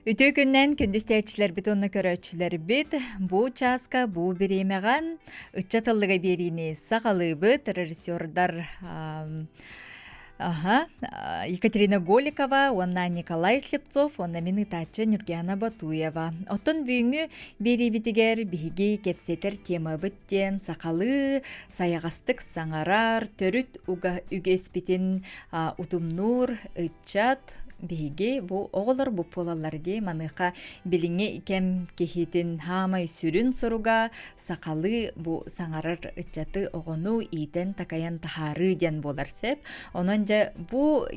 Үтүө күннэн күндү истээччилэрбит уонна көрөөччүлэрбит бу чааска бу бириэмэҕэ ыччат ыллыга биэриини саҕалыыбыт режиссердар Аха, Екатерина Голикова уонна Николай Слепцов уонна мин ыытааччы Нюргиана Батуева. Оттон бүгүҥҥү биэриибитигэр биһиги кэпсэтэр темабыт диэн сахалыы сайаҕастык саҥарар, төрүт уга үгэспитин утумнуур ыччат биһиги бу оҕолор бу буолаллар дии маныаха билиҥҥи кэм киһитин хаамай сүрүн соруга сахалыы бу саҥарар ыччаты оҕону иитэн-такайан таһаарыы диэн буолар сөп. Онон дьэ бу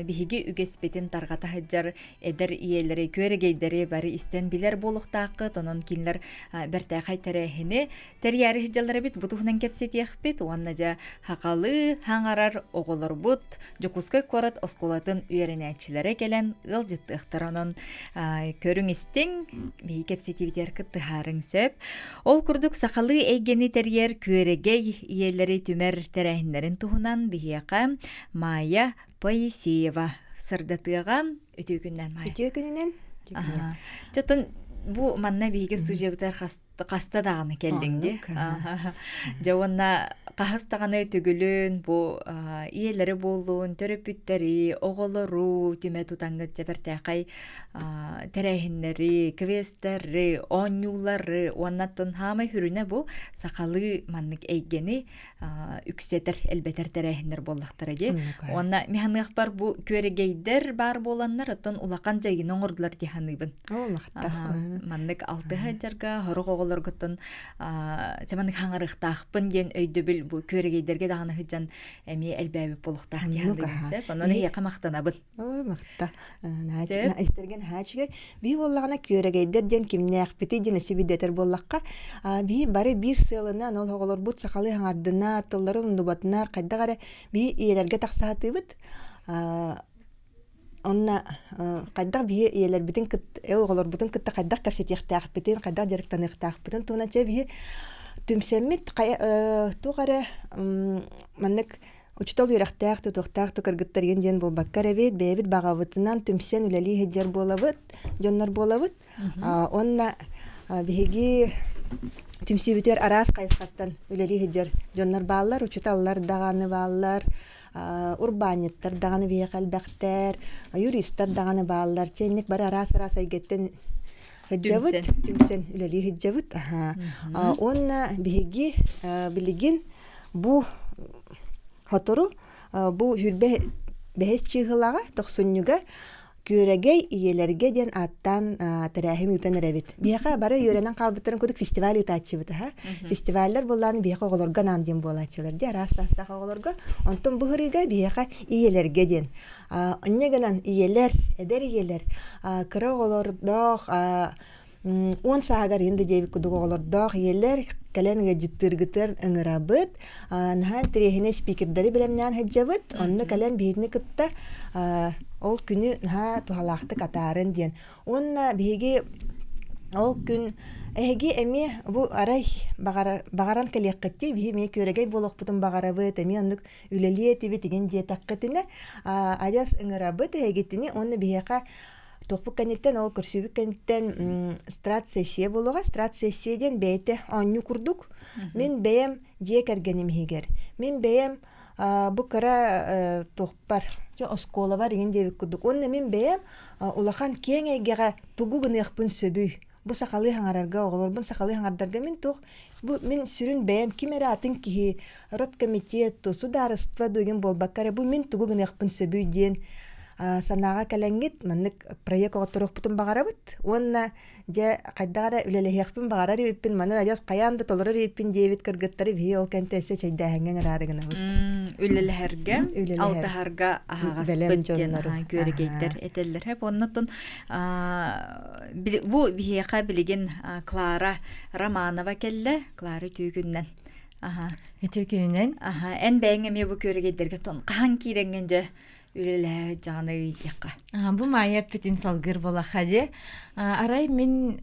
биһиги үгэспитин тарҕата сылдьар эдэр ийэлэри, күөрэгэйдэри бары истэн билэр буолуохтааххыт. Онон кинилэр бэртээхэй тэрээһини тэрийээри сылдьаллар эбит. Бу туһунан кэпсэтиэхпит уонна дьэ сахалыы саҥарар оҕолорбут Дьокуускай куорат оскуолатын үөрэнээччилэрэ кэлэн ыалдьыттыахтара. Онон көрүҥ-истиҥ, биһиги кэпсэтиибитигэр кыттыһаарыҥ сөп. Ол курдук сахалыы эйгэни тэрийэр күөрэгэй ийэлэри түмэр тэрээһиннэрин туһунан биһиэхэ Майя Поисеева сырдатыаҕа. Үтүө күннэн, Майя. Үтүө күнүнэн. Чотон бу манна биһиги студиябытыгар хаста даҕаны кэллиҥ дии. Дьэ уонна хаһыс даҕаны түгүлүн бу ийэлэри буоллун, төрөппүттэри, оҕолору түмэ тутаҥҥыт дьэ бэртээхэй тэрээһиннэри, квестэри, оонньуулары уонна оттон хаамай сүрүнэ бу сахалыы маннык эйгэни үксэтэр, элбэтэр тэрээһиннэр буоллахтара дии. Уонна миһаныахпар бу күөрэгэйдэр баар буоланнар, оттон улахан дьайыыны оҥордулар дии саныыбын. Маннык алтыһа дьарга хорох оҕолоргуттан чэ маннык хаҥарыахтаахпын диэн өйдөбүл бу күөрэгэйдэргэ даҕаны сылдьан эмиэ элбээбит буолуохтаах дии саныыбын сөп. Онон эһиэхэ махтанабын. Ой, махта. Истэргэ наһаа үчүгэй. Биһи буоллаҕына күөрэгэйдэр диэн кимнээхпитий диэн эси бидэтэр буоллахха, биһи бары биир сыалынан ол оҕолорбут сахалыы хаҥардынаар, тылларын умнубатынаар хайдах эрэ биһи ийэлэргэ тахсаатыыбыт. Онно хайдах биһи ийэлэрбитин кытта оҕолорбутун кытта хайдах кэпсэтиэхтээхпитин, хайдах дьарыктаныахтаахпытын туһунан чэ биһи түмсэммит туох эрэ маннык учуутал үөрэхтээх, тутуохтаах да кыргыттар игин диэн буолбакка эрэ эбит, бэйэбит баҕабытынан түмсэн үлэлии сылдьар буолабыт, дьоннор буолабыт. Уонна биһиги түмсүүбүтүгэр араас хайысхаттан үлэлии сылдьар дьоннор бааллар, учууталлар даҕаны бааллар, урбаанньыттар даҕаны биһиэхэ элбэхтэр, юристар даҕаны бааллар. Чэнник бары араас-араас эйгэттэн сылдьабыт, түмсэн үлэлии сылдьабыт. Уонна биһиги билигин бу сотору бу сүүрбэ бэһис чыыһылаҕа тохсунньуга Күөрэгэй ийэлэргэ диэн ааттаан тэрээһин ыытан эрэбит. Биһиэхэ бары үөрэнэн хаалбыттарын курдук фестиваль ыытааччыбыт аха. Фестиваллар буоллаан биһиэхэ оҕолорго анаан диэн буолааччылар дии араас саастаах оҕолорго. Онтон бу ырыыга биһиэхэ ийэлэргэ диэн. Инньэ гынан ийэлэр, эдэр ийэлэр кыра оҕолордоох 10 сааһыгар иһин да диэбит курдук оҕолордоох ийэлэр кэлэн ыалдьыттыыргытыгар ыҥырабыт. Наһаа интэриэһинэй спикердэри бэлэмнээн сылдьабыт. Онно кэлэн биһигини кытта ол күнү наһаа туһалаахтык атаарын диэн. Уонна биһиги ол күн эһиги эмиэ бу арай баҕаран кэлиэххит дии, биһи эмиэ күөрэгэй буолуохпутун баҕарабыт, эмиэ оннук үлэлиэ этибит игин диэтэххитинэ, адьас ыҥырабыт эһигитини уонна биһиэхэ Туохпут кэнниттэн, ол көрсүбүт кэнниттэн страт-сессия буолуоҕа. Страт-сессия диэн бэйэтэ оонньуу курдук. Мин бэйэм дьиэ кэргэним иһигэр. Мин бэйэм бу кыра туохпар, оскуолабар иҥин диэбит курдук. Уонна мин бэйэм улахан киэҥ эйгэҕэ тугу гыныахпын сөбүй? Бу сахалыы хаҥарарга, оҕолорбун сахалыы хаҥардарга мин туох бу мин сүрүн бэйэм ким эрэ атын киһи родкомитет, судаарыстыба дугин буолбакка эрэ бу мин тугу гыныахпын сөбүй диэн санааҕа кэлэҥҥит маннык проект оҕотторуохпутун баҕарабыт уонна дьэ хайдах эрэ үлэлэһиэхпин баҕарар эбиппин маны адьас хайаан да толорор эбиппин диэбит кыргыттары биһи ол кэнтэ өссө чэйдээһиҥҥэ ыҥыраары гынабыт. Үлэлэһэргэ, алтыһарга аһаҕаспыт диэн күөрэгэйдэр этэллэр. Оннотон бу биһиэхэ билигин Клара Романова кэллэ. Клара үтүө Аха. Үтүө күнүнэн. Аха, эн бэйэҥ эмиэ бу күөрэгэйдэргэ тон хаһан киирэҥҥин дьэ үлэлэһэ дьаҕаны ыйдиэххэ. Бу Майя эппитин салгыр буолахха дии. Арай мин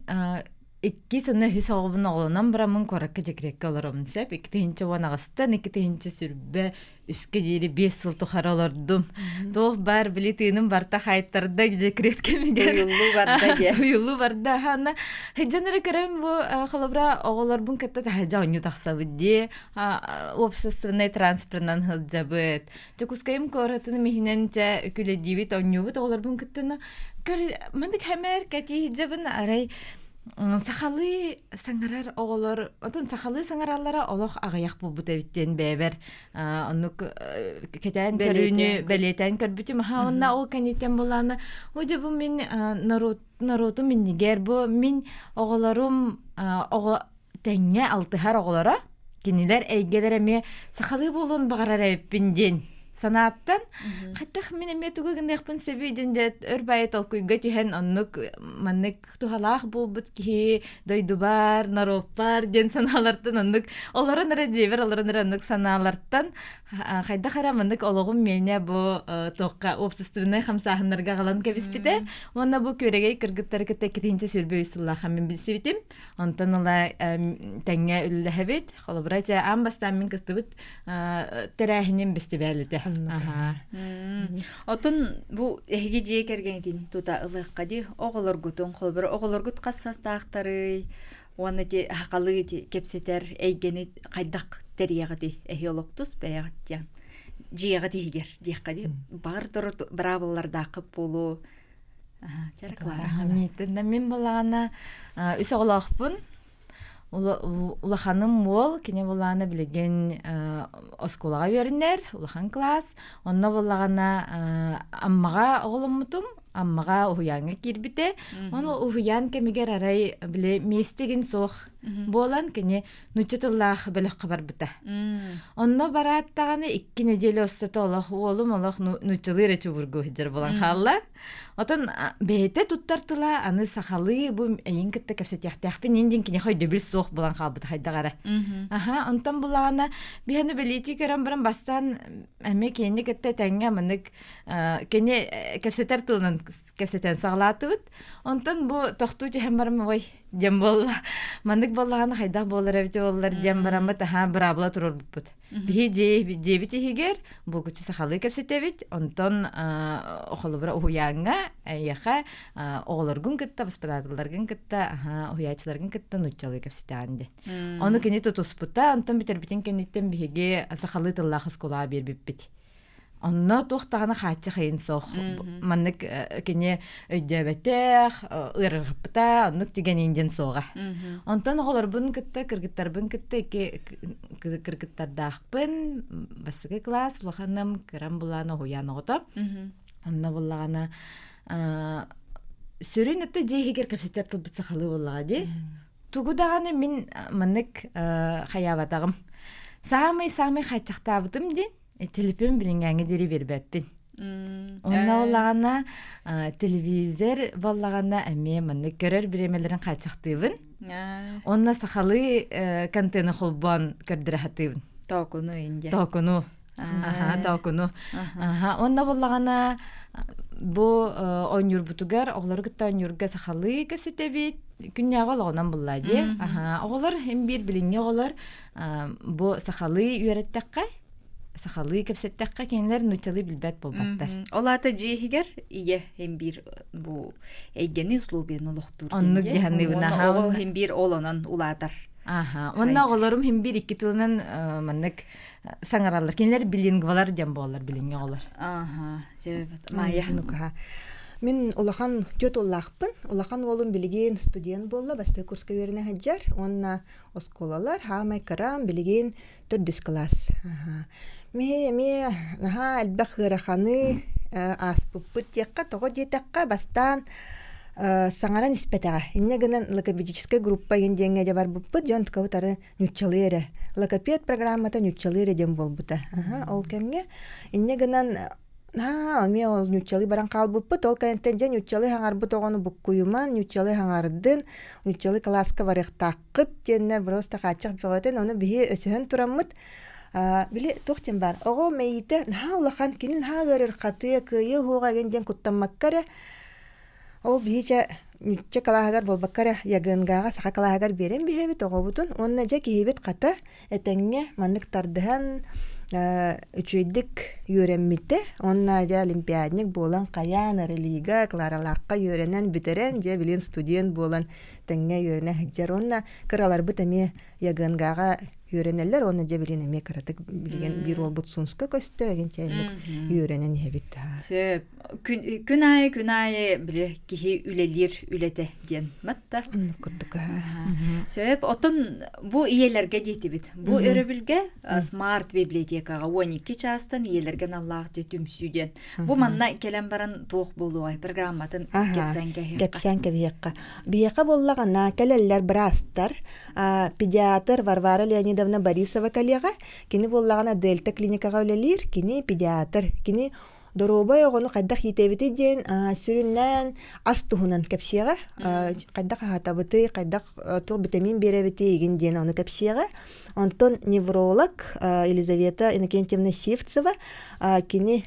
Иккис уонна үһүс оҕобун оҕолонон бараммын куоракка декреккэ олоробун сөп. 2018-тан 2023-кэ диэри 5 сыл тухары олордум. Туох баар били тыыным барта хаайтарда декрет кэмигэр. Туйуллуу барда диэ. Туйуллуу барда. Аны сылдьан эрэ көрөм бу холобура оҕолорбун кытта таһырдьа оонньуу тахсабыт дии. Уопсастыбаннай транспорынан сылдьабыт. Дьокуускайым куоратын иһинэн чэ күлэдиибит, оонньуубут оҕолорбун кыттаны көр маннык хэмээр кэтии сылдьабын арай сахалыы саҥарар оҕолор отон сахалыы саҥараллара олох аҕыйах буолбут эбит диэн бэйэбэр оннук кэтээн көрүүнү бэлиэтээн көрбүтүм аха уонна ол кэнниттэн булааны о дьэ бу мин народ народум иннигэр бу мин оҕолорум оҕо тэҥҥэ алтыһар оҕолоро кинилэр эйгэлэрэ эмиэ сахалыы буолуон баҕарар эбиппин диэн санааттан хаттах мин эмиэ тугу гыныахпын сөбүй диэн дьэ өр баайы толкуйга түһэн оннук маннык туһалаах буолбут киһи дойдубар норуоппар диэн санаалартан оннук олорон эрэ дьиэбэр олорон эрэ оннук санаалартан хайдах эрэ маннык олоҕум миэнэ бу туохха уопсастыбаннай хамсааһыннарга аҕалан кэбиспитэ уонна бу күөрэгэй кыргыттары кытта 2023 сыллаахха мин билсибитим. Онтон ыла тэҥҥэ үлэлэһэбит. Холобура, чэ, аан бастаан мин кыттыбыт тэрээһиним бэстибээл этэ. Отон бу эһиги дьиэ кэргэҥитин тута ылыахха дии оҕолоргутун холобура оҕолоргут хас састаахтарый уонна ити хахалыы ити кэпсэтэр эйгэни хайдах тэрийэҕитий эһи олохтус бэйэҕит диэн дьиэҕит иһигэр диэххэ дии баар быраабылалардааххыт буолуо Мин былаана үс оҕолоохпун. Улаханым уол, кини былаана билигин оскуолаҕа үөрэнэр, улахан кылаас. Онно буоллаҕына Аммаҕа оҕоломмутум, Аммаҕа уһуйааҥҥа киирбитэ. Ону уһуйаан кэмигэр арай били миэстэгин суох буолан кини нуучча тыллаах бөлөххө барбыта. Онно бараат даҕаны 2 нэдиэлэ устата олох уолум олох нууччалыы эрэ чубургу сылдьар буолан хаалла. Отон бэйэтэ туттар тыла аны сахалыы бу эйин кытта кэпсэтиэхтээхпин ин диэн киниэхэ өйдөбүл суох буолан хаалбыта хайдах эрэ. Аха, онтон булаана биһэни бэлиэтии көрөн баран бастаан эмиэ кинини кытта тэҥҥэ маннык кини кэпсэтэр тылынан кэпсэтэн саҕалаатыбыт. Онтон бу тохтуу түһэн баран ой диэн буолла. Маннык буоллаҕына хайдах буолар эбитэ буоллар диэн бараммыт аһаа быраабыла туруорбуппут. Биһи дьиэбит иһигэр булгуччу сахалыы кэпсэтэбит, онтон холобура уһуйааҥҥа эйиэхэ оҕолоргун кытта, воспитателларгын кытта, уһуйааччыларгын кытта нууччалыы кэпсэтэҕин диэн. Ону кини тутуспута, онтон бүтэрбитин кэнниттэн биһиги сахалыы тыллаах оскуолаҕа биэрбиппит. Онно туох даҕаны хааччах ыйын суох. Маннык кини өйдөөбөтөх, ыарырҕаппыта, оннук түгэн диэн суоҕа. Онтон оҕолорбун кытта, кыргыттарбын кытта икки кыргыттардаахпын. Бастакы класс улаханым кырам булаан уһуйаан оҕото. Онно буллаҕына сүрүн өттө дьиэ иһигэр кэпсэтэр тылбыт сахалыы буоллаҕа дии. Тугу даҕаны мин маннык хайаабатаҕым. Саамай-саамай хааччахтаабытым диэн Телефон билиҥҥээҥҥэ диэри биэрбэппин. Онно буоллаҕына телевизор буоллаҕына эмиэ маннык көрөр бириэмэлэрин хааччахтыыбын. Онно сахалыы контены холбоон көрдөрө сатыыбын. Тоокуну инде. Тоокуну. Аха, тоокуну. Аха, онно буоллаҕына бу оонньуурбутугар оҕолору кытта оонньуурга сахалыы кэпсэтэбит. Күннээҕи олоҕунан булла дии. Аха, оҕолор им биир билиҥҥи оҕолор бу сахалыы үөрэттэххэ сахалыы кэпсэттэххэ кинилэр нууччалыы билбэт буолбаттар. Ол аата дьиэ иһигэр ийэ һин биир бу эйгэни условияны олохтуур. Оннук дьаһаныыбын аха. Оҕо һин биир ол онон улаатар. Аха. Уонна оҕолорум һин биир икки тылынан маннык саҥараллар. Кинилэр билингвалар диэн буолаллар билиҥҥи оҕолор. Аха. Майя. Мин улахан түөрт уоллаахпын. Улахан уолум билигин студент буолла, бастакы курска үөрэнэ сылдьар. Уонна оскуолалар хаамай кыраам билигин төрдүс кылаас. Миһи эмиэ наһаа элбэх ыараханы ааспыппыт диэххэ, тоҕо диэтэххэ, бастаан саҥаран испэтэҕэ. Инньэ гынан логопедическай группа игин диэҥҥэ дьэ барбыппыт, дьон тукабыт ньуччалыы эрэ. Логопед программата ньуччалыы эрэ диэн буолбута. Ол кэмҥэ. Инньэ гынан Аа, эмиэ ол ньууччалыы баран хаалбыппыт. Ол кэнниттэн дьэ ньууччалыы хаҥарбыт оҕону буккуйуман, ньууччалыы хаҥардын, ньууччалыы кылааска барыахтааххыт диэннэр просто хааччах бөҕөтүн. Ону биһи өсөһөн тураммыт, били туох диэн баар, оҕо мэйиитэ наһаа улахан, кини наһаа ыарырҕатыа, кыайыа уһуоҕа эҥин диэн куттаммакка эрэ. Ол биһи чэ ньүччэ кылааһыгар буолбакка эрэ ЯГНГ-ҕа саха кылааһыгар биэрэн биһэбит оҕобутун уонна дьэ киһибит хата этэҥҥэ маннык тардыһан үчүгэйдик үөрэммитэ уонна дьэ олимпиадник буолан хайаан Арелига Кларалаахха үөрэнэн бүтэрэн дьэ билин студент буолан тэҥҥэ үөрэнэ сылдьар уонна кыраларбыт эмиэ ЯГНГ-ҕа үөрэнэллэр уонна дьэ билин эмиэ кыратык билигин биир уолбут Сунска көстө эгин чээнник үөрэнэн иһэбит. Сөп. Күн, күн аайы күн аайы били киһи үлэлиир үлэтэ диэн матта. Курдук. Сөп. Оттон бу ийэлэргэ диэтибит. Бу өрөбүлгэ смарт библиотекаҕа 12 чаастан ийэлэргэ аналлаах дьэ түмсүү диэн. Бу манна кэлэн баран туох буолуой программатын кэпсээн кэһиэххэ. Кэпсээн кэбиһиэххэ. Биһиэхэ буоллаҕына кэлэллэр быраастар, педиатр Варвара Леонидовна Борисова кэлиэҕэ. Кини буоллаҕына Дельта клиникаҕа үлэлиир, кини педиатр. Кини доруобай оҕону хайдах иитэбитий диэн сүрүннээн ас туһунан кэпсиэҕэ. Хайдах аһатабытый, хайдах туох битэмиин биэрэбитий игин диэн ону кэпсиэҕэ. Онтон невролог Елизавета Иннокентьевна Сивцева кини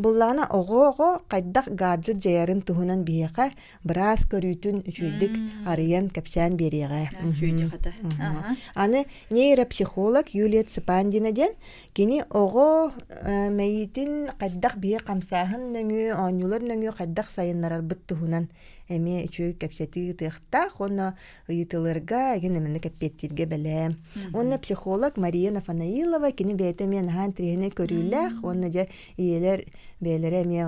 буллаҕына оҕо-оҕо хайдах гаджет дьайарын туһунан биһиэхэ быраас көрүүтүн үчүгэйдик арыйан кэпсээн биэриэҕэ. Аны нейропсихолог Юлия Цыпандина диэн кини оҕо мэйиитин хайдах биһи хамсааһын нөҥүө, оонньуулар нөҥүө хайдах сайыннарарбыт туһунан эмиэ үчүгэй кэпсэтии ыытыахтаах уонна ыйытыларга игин эмиэ кэппиэттииргэ бэлэм. Уонна психолог Мария Нафанаилова кини бэйэтэ эмиэ наһаа интэриэһинэй көрүүлээх уонна дьэ ийэлэр бэйэлэрэ эмиэ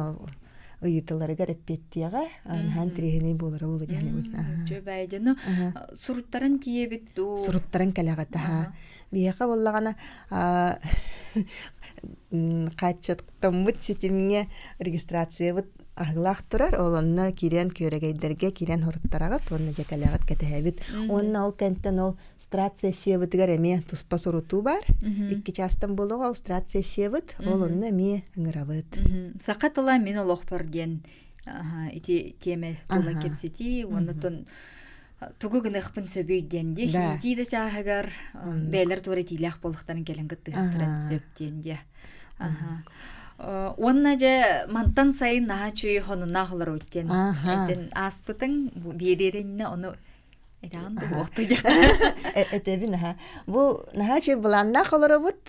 ыйытыларыгар эппиэттиэҕэ наһаа интэриэһинэй буолара буолуо диэхинэбин. Үчүгэй дьону суруттаран тиийэбит дуу? Суруттаран кэлэҕит аһаа. Биһиэхэ буоллаҕына хааччахтаммыт ситимҥэ регистрациябыт аһыылаах турар. Ол онно киирэн күөрэгэйдэргэ киирэн хоруттараҕыт уонна дьэ кэлэҕит кэтэһэбит. Уонна ол кэнтэн ол страт-сессиябытыгар эмиэ туспа сурутуу баар. Икки чаастан буолуоҕа ол страт-сессиябыт. Ол онно эмиэ ыҥырабыт. Саха тыла мин олохпор диэн ити тиэмэ тула кэпсэтии уонна тугу гыныахпын сөбүй диэн дии иитии да чааһыгар бэйэлэр туора итиилээх буолуохтарын кэлэн кыттыһыахтарын сөп диэн дии уонна дьэ мантан сайын наһаа үчүгэй хонуннаах олоробут диэн этин ааспытыҥ биэриэриннэ ону этэҕин туһуохту этэбин аха бу наһаа үчүгэй былааннаах олоробут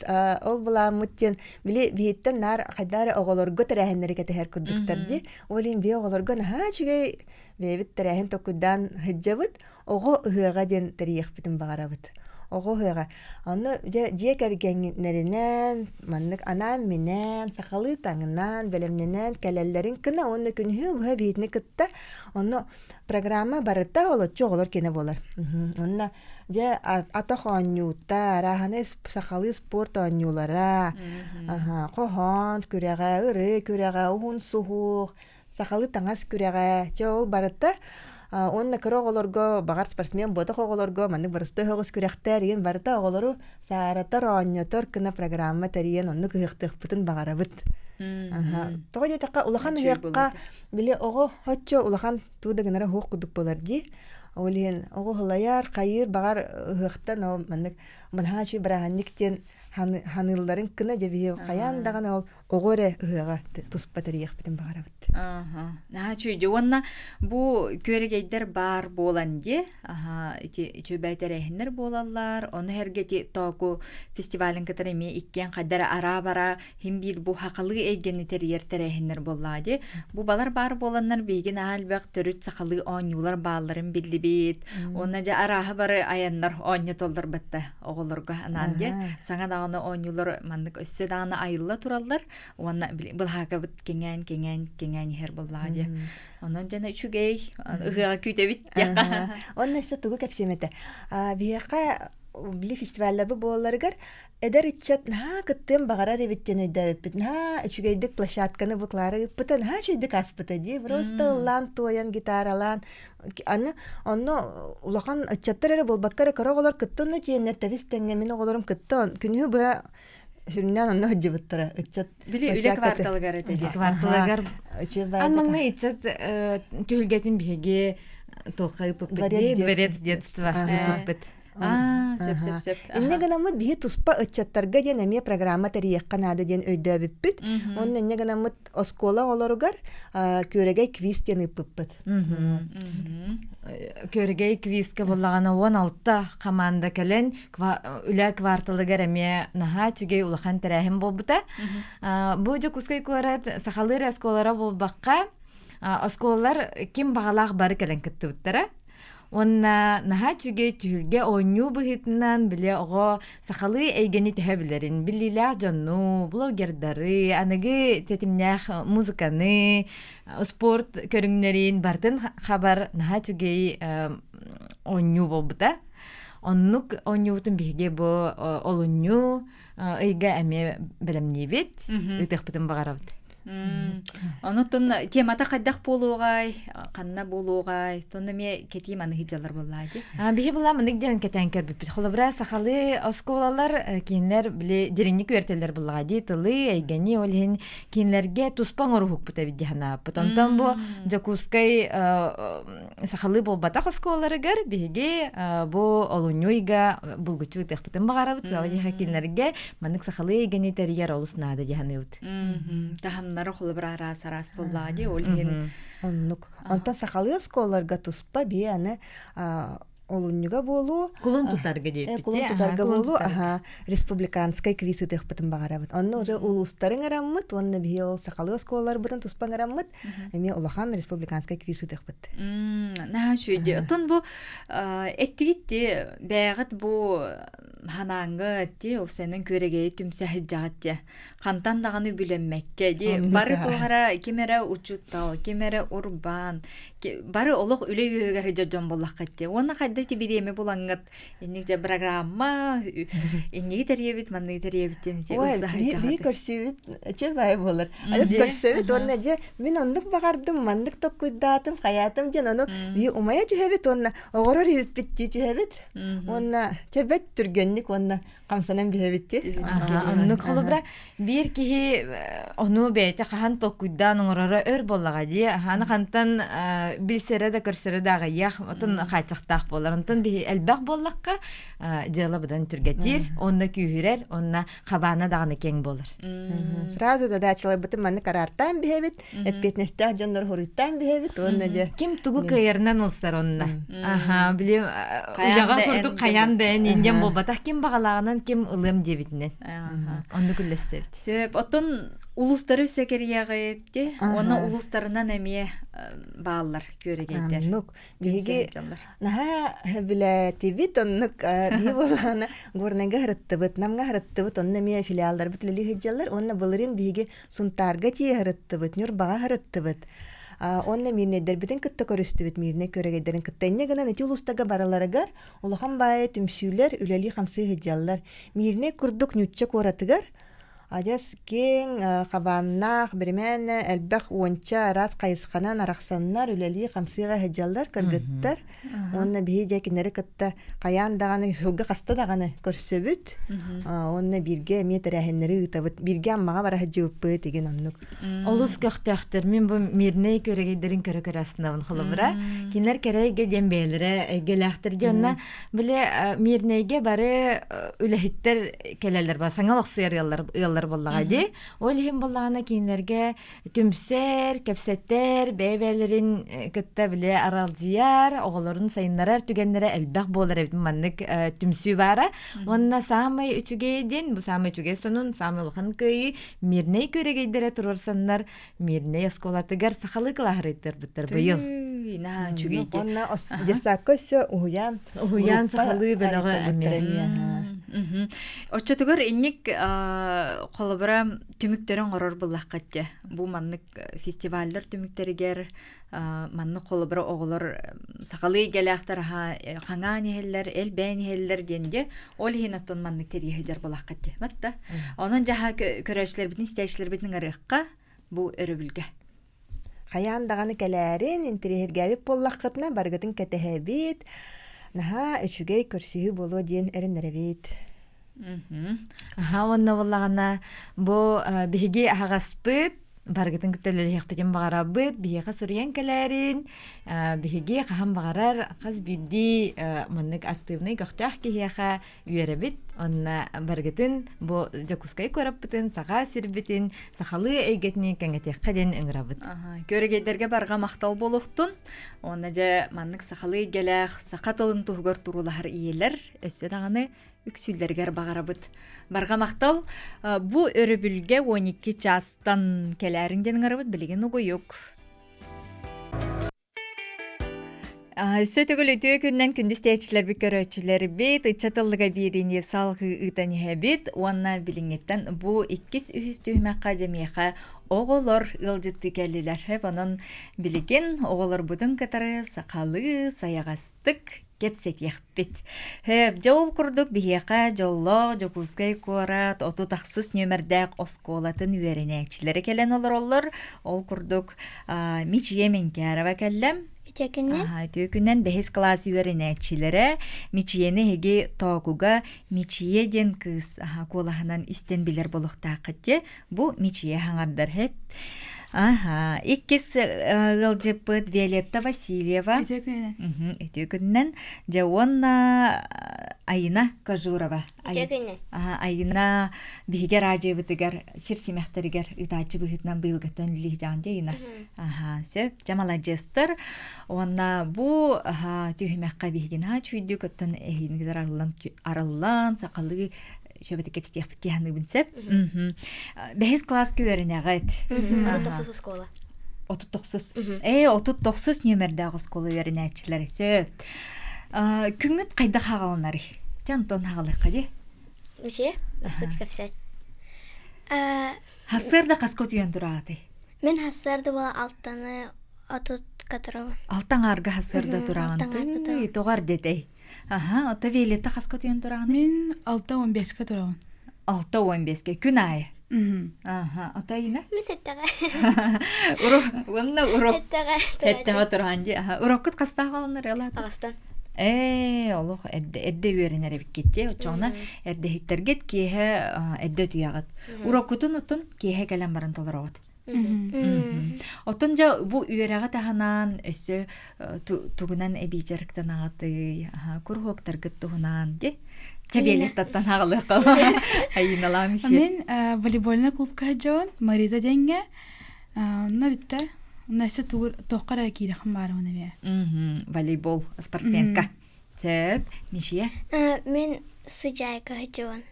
ол былааммыт диэн били биһиттэн наар хайдаа эрэ оҕолорго тэрээһиннэри кэтэһэр курдуктар дии ол иһин биһи оҕолорго наһаа үчүгэй Бэйэбит тэрээһин толкуйдаан сылдьабыт. Оҕо ыһыаҕа диэн тэрийиэхпитин баҕарабыт. Оҕо ыһыаҕа. Онно дьэ дьиэ кэргэннэринэн, маннык анаан-минээн, сахалыы таҥынан, бэлэмнэнэн кэлэллэрин гына уонна күнүһү быһа биһитини кытта онно программа барыта олоччу оҕолор киэнэ буолар. Онно дьэ атах оонньуута, арааһынай сахалыы спорт оонньуулара, хоһоон күрэҕэ, ырыа күрэҕэ, уһун суһуох, сахалыы таҥас күрэҕэ, чэ ол барыта уонна кыра оҕолорго, баҕар спортсмен буотах оҕолорго маннык барыста өһөҕүс күрэхтэр игин барыта оҕолору сааратар, оонньотор гына программа тэрийэн оннук ыһыахтыахпытын баҕарабыт. Тоҕо диэтэххэ улахан ыһыахха били оҕо оччо улахан туу да гынара суох курдук буолар дии. Ол иһин оҕо һылайар, хайыыр, баҕар ыһыахтан ол маннык манаһаа үчүгэй бырааһынньык диэн ханыылларын гына дьэ биһи хайаан даҕаны ол оҕо эрэ ыһыаҕа туспа тэрийиэхпитин баҕарабыт. Аха. Наһаа үчүгэй. Уонна бу күөрэгэйдэр баар буолан дии, аха, ити үчүгэй тэрээһиннэр буолаллар. Ону сэргэ ити Тооку фестивалын кытары эмиэ иккиэн хайда эрэ араа-бараа хин биир бу сахалыы эйгэни тэрийэр тэрээһиннэр буоллаа дии. Бу балар баар буоланнар биһиги наһаа элбэх төрүт сахалыы оонньуулар баалларын биллибит. Уонна дьэ арааһы бары айаннар оонньотоллор батта оҕолорго анаан диэн саҥа даҕаны оонньуулар маннык өссө даҕаны айылла тураллар уонна былаһаакабыт кэҥээн кэҥээн кэҥээн иһэр буоллаҕа дии онон дьэ үчүгэй ыһыаҕа күүтэбит Онно өссө тугу кэпсиэм этэ биһиэхэ били фестивалларбыт буолалларыгар эдэр ыччат наһаа кыттыан баҕарар эбит диэн өйдөөбүппүт. Наһаа үчүгэйдик площадканы бу Клара ыыппыта, наһаа үчүгэйдик ааспыта дии. Просто ыллаан, туойан, гитаралаан. Аны онно улахан ыччаттар эрэ буолбакка эрэ кыра оҕолор кытта онно тиэннэр тэбис тэҥҥэ мин оҕолорум кытта күнүһү быһа сүрүннээн онно сылдьыбыттара ыччат били үлэ кварталыгар этэ дии кварталыгар ан маҥнай ыччат түһүлгэтин биһиги туохха ыыппыппыт дии дворец детства ыыппыппыт. Сөп, сөп, сөп. Инньэ гынаммыт биһи туспа ыччаттарга диэн эмиэ программа тэрийиэххэ наада диэн өйдөөбүппүт. Уонна инньэ гынаммыт оскуола оҕолоругар күөрэгэй квиз диэн ыыппыппыт. Күөрэгэй квизка буоллаҕына 16 хамаанда кэлэн үлэ кварталыгар эмиэ наһаа үчүгэй улахан тэрээһин буолбута. Бу Дьокуускай куорат сахалыы оскуолалара буолбакка оскуолалар ким баҕалаах бары кэлэн кыттыбыттара. Уонна наһаа үчүгэй түһүлгэ оонньуу быһыытынан били оҕо сахалыы эйгэни төһө билэрин, биллиилээх дьонну, блогердары, аныгы тэтимнээх музыканы, спорт көрүҥнэрин барытын хабар наһаа үчүгэй оонньуу буолбута. Оннук оонньуубутун биһиги бу олунньу ыйга эмиэ бэлэмниибит, ыытыахпытын баҕарабыт. Онутун темата хайдах буолуоҕай, ханна буолуоҕай, тонно эмиэ кэтии маныһы дьаллар буоллаа дии. Биһи була мынык диэн кэтээн көрбүппүт. Холобура сахалыы оскуолалар кинилэр били дириҥник үөртэллэр буллаҕа дии тылы, эйгэни ол иһин кинилэргэ туспа оҥоруһукпут эбит дии санааппыт. Онтон бу Дьокуускай сахалыы буолбатах оскуолаларыгар биһиги бу олунньу ыйга булгуччу ыытыахпытын баҕарабыт. Ол иһин кинилэргэ маннык сахалыы эйгэни тэрийэр олус наада дии саныыбыт. Таһымнара холобура араас араас буоллаҕа дии ол иһин оннук онтон сахалыы оскуолаларга туспа бии аны олунньуга буолуу кулун тутарга диэппит кулун тутарга буолуу аха республиканскай квиз ыытыахпытын баҕарабыт онно уже улуустарын араммыт уонна биһи ол сахалыы оскуолаларбытын туспа араммыт эмиэ улахан республиканскай квиз ыытыахпыт наһаа үчүгэй оттон бу эттигит бэйэҕит бу ханааңҥы ти уопсайынан күөрэгэйи түмсэ сылдьаҕыт дии хантан даҕаны үбүлэммэккэ дии бары туох эрэ ким эрэ учуутал ким эрэ урбаан бары олох үлэ үөһүгэр сылдьар дьон буоллаххыт дии уонна хайда ити бириэмэ булаҥҥыт инник дьэ программа инниги тэрийэбит манныгы тэрийэбит диэн ити биһи көрсүбүт үчүгэй баайы буолар адьас көрсөбүт уонна дьэ мин оннук баҕардым маннык токкуйдаатым хайаатым диэн ону биһи умайа түһэбит уонна оҕорор иһиппит дии түһэбит уонна чэбэт түргэнник уонна хамсанан биһэбит Оннук холобура биир киһи ону бэйэтэ хаһан толкуйдаан оҥороро өр буоллаҕа дии. Аны хантан билсэрэ да көрсөрө да аҕыйах, отон хааччахтаах буолар. Онтон биһи элбэх буоллахха дьыала быдан түргэтиир, онно күүһүрэр, онно хабаана даҕаны киэҥ буолар. Сразу задачаларбытын маннык араартаан биһэбит, эппиэтинэстээх дьоннор хоруйтаан биһэбит уонна дьэ ким тугу кыайарынан ылсар онно. Аха, били үлэҕэ курдук хайаан да эн индиан буолбатах ким баҕалааҕынан ким ылыам диэбитинэн. Оннук үллэстэбит. Сөп. Оттон улуустары өссө кэрийэҕит уонна улуустарынан эмиэ бааллар күөрэгэйдэр. Оннук. Биһиги наһаа билээтибит оннук биһи буоллаҕына Горнайга һырыттыбыт, Намҥа һырыттыбыт, онно эмиэ филиалларбыт үлэлии сылдьаллар. Уонна былырыын биһиги Сунтаарга тиийэ һырыттыбыт, Ньурбаҕа һырыттыбыт. Уонна миирнэйдэрбитин кытта көрүстүбүт, миирнэй күөрэгэйдэрин кытта. Инньэ гынан ити улуустарга барыларыгар улахан баайы түмсүүлэр үлэлии-хамсыы сылдьаллар. Миирнэй курдук ньучча куоратыгар адьас киэҥ хабааннаах, биримээнэ элбэх уонча араас хайысханан арахсаннар үлэлии-хамсыыга сылдьаллар кыргыттар. Уонна биһи дьэ кинилэри кытта хайаан даҕаны сылга хаста даҕаны көрсөбүт. Уонна бииргэ эмиэ тэрээһиннэри ыытабыт. Бииргэ Аммаҕа бара сылдьыбыппыт игин оннук. Олус көхтөөхтөр. Мин бу мирнэй күөрэгэйдэрин көрө-көрө астынабын холобура. Кинилэр кэрэ эйгэ диэн бэйэлэрэ эйгэлээхтэр диэн онно били Мирнэйгэ бары үлэһиттэр кэлэллэр ба саҥа олохсуйар ыаллар ыаллар буоллаҕа дии. Ол иһин буоллаҕына кинилэргэ түмсэр, кэпсэтэр, бэйэ-бэйэлэрин кытта били аралдьыйар, оҕолорун сайыннарар түгэннэрэ элбэх буолар эбит маннык түмсүү баара. Уонна саамай үчүгэй диэн, бу саамай үчүгэй сонун, саамай улахан кыайыы Мирнэй күөрэгэйдэрэ туруорсаннар Мирнэй оскуолатыгар сахалыы кылааһырыйтарбыттар быйыл. Наһаа үчүгэй дии. Уонна детсадка өссө уһуйаан уһуйаан сахалыы бөлөҕө эмиэ. Оччотугар инник холобура түмүктэри оҥорор буллаххыт дьэ. Бу маннык фестиваллар түмүктэригэр маннык холобура оҕолор сахалыы эйгэлээхтэр аһа хаҥаан иһэллэр, элбээн иһэллэр диэн дьэ ол иһин оттон маннык тэрийэ сылдьар булаххыт дьэ. Матта. Онон дьаһа көрөөччүлэрбитин, истээччилэрбитин ыҥырыахха бу өрөбүлгэ. Хайаан даҕаны кэлээрин, интэриэһиргээбит буоллаххытына барыгытын кэтэһэбит. Наһаа үчүгэй көрсүһүү буолуо диэн эрэннэрэбит. Аха уонна буоллаҕына бу биһиги аһаҕаспыт. Барыгытын кытта үлэлэһиэхпитин баҕарабыт. Биһиэхэ суруйан кэлээрин. Биһиги хаһан баҕарар хас биирдии маннык активнай көхтөөх киһиэхэ үөрэбит. Онно барыгытын бу Дьокуускай куораппытын, Саха сирбитин, сахалыы эйгэтин кэҥэтиэххэ диэн ыҥырабыт. Көрөгөйдөргө барҕа махтал буолуохтун. Уонна дьэ маннык сахалыы эйгэлээх, саха тылын туһугар туруулаһар ийэлэр өссө даҕаны үксүүллэригэр баҕарабыт. Барҕа махтал. Бу өрөбүлгэ 12 чаастан кэлээриҥ диэн ыҥырабыт билигин угуйук. Өссө төгүл үтүө күннэн күндү истээччилэрбит көрөөччүлэрбит ыччат ыллыга биэриини салҕыы ыытан иһэбит уонна билиҥҥиттэн бу иккис үһүс түһүмэххэ дьэмиэхэ оҕолор ыалдьыттыы кэллилэр. Онон билигин оҕолорбутун кытары сахалыы сайаҕастык кэпсэтиэхпит. Дьэ ол курдук биһиэхэ дьоллоох Дьокуускай куорат 36 нүөмэрдээх оскуолатын үөрэнээччилэрэ кэлэн олороллор. Ол курдук Мичийэ Менкярова кэллэ. Үтүө күннэн. Үтүө күннэн бэһис кылаас үөрэнээччилэрэ Мичийэни эһиги Тоокуга Мичийэ диэн кыыс куолаһынан истэн билэр буолуохтааххыт дии. Бу Мичийэ хаҥардар хэп. Аха, иккис ыалдьыппыт Виолетта Васильева. Үтүө күнүнэн. Үтүө күнүнэн. Дьэ уонна Айина Кожурова. Үтүө күнүнэн. Айина биһиги араадьыйабытыгар сир симэхтэригэр ыытааччы быһыытынан быйылгыттан үлэлии дьаҕан дии Айина. Аха, сөп. Дьэ маладьыастар. Уонна бу түһүмэххэ биһигин наһаа үчүгэйдик оттон эһигинигэр арыллан арыллан сахалыы шөбөтө кэпсиэхпит тиһаныыбын сөп. Бэһис кылааска үөрэнэҕит. 39 оскуола. 39. Ээ, 39 нүөмэрдээх оскуола үөрэнээччилэрэ сөп. Күҥҥүт хайдах хаҕаланарый? Дьэ, Антон хаҕалыахха дии. Мичи, бастык кэпсэт. Хассыарда хаска утуйан тураатый? Мин хассыарда буола алтаны отут катырабын. Алтан аарга хассыарда тураҕын. Тыый, тоҕо эрдэтэй? Аха, ото Виолетта хаска утуйан тураҕын? Мин 6.15-ке турабын. 6.15-ке күн аайы. Аха, ото Айына? Мин эттэҕэ. Урок, уонна урок. Эттэҕэ. Эттэҕэ тураҕын дии. Аха, уроккут хастаах олоннор ылаата? Аҕыстан. Ээ, олох эрдэ эрдэ үөрэнэр эбиккит дии. Оччоҕуна эрдэһиттэргит киэһэ эрдэ утуйаҕыт. Уроккутун оттон киэһэ кэлэн баран толороҕут. Оттон дьэ бу үөрэҕи таһынан өссө тугунан эбии дьарыктанаҕытый, куруһуоктаргыт туһунан ди Чэбиэлэттаттан аҕалыахха Айыналаам иши. Мин волейбольнай клубка сылдьабын, Марита диэҥҥэ. Онно бүттэ. Онно өссө туохха эрэ киирэххин баарыбын эмиэ. Волейбол спортсменка. Сөп. Мишия? Мин сыдьаайка сылдьабын.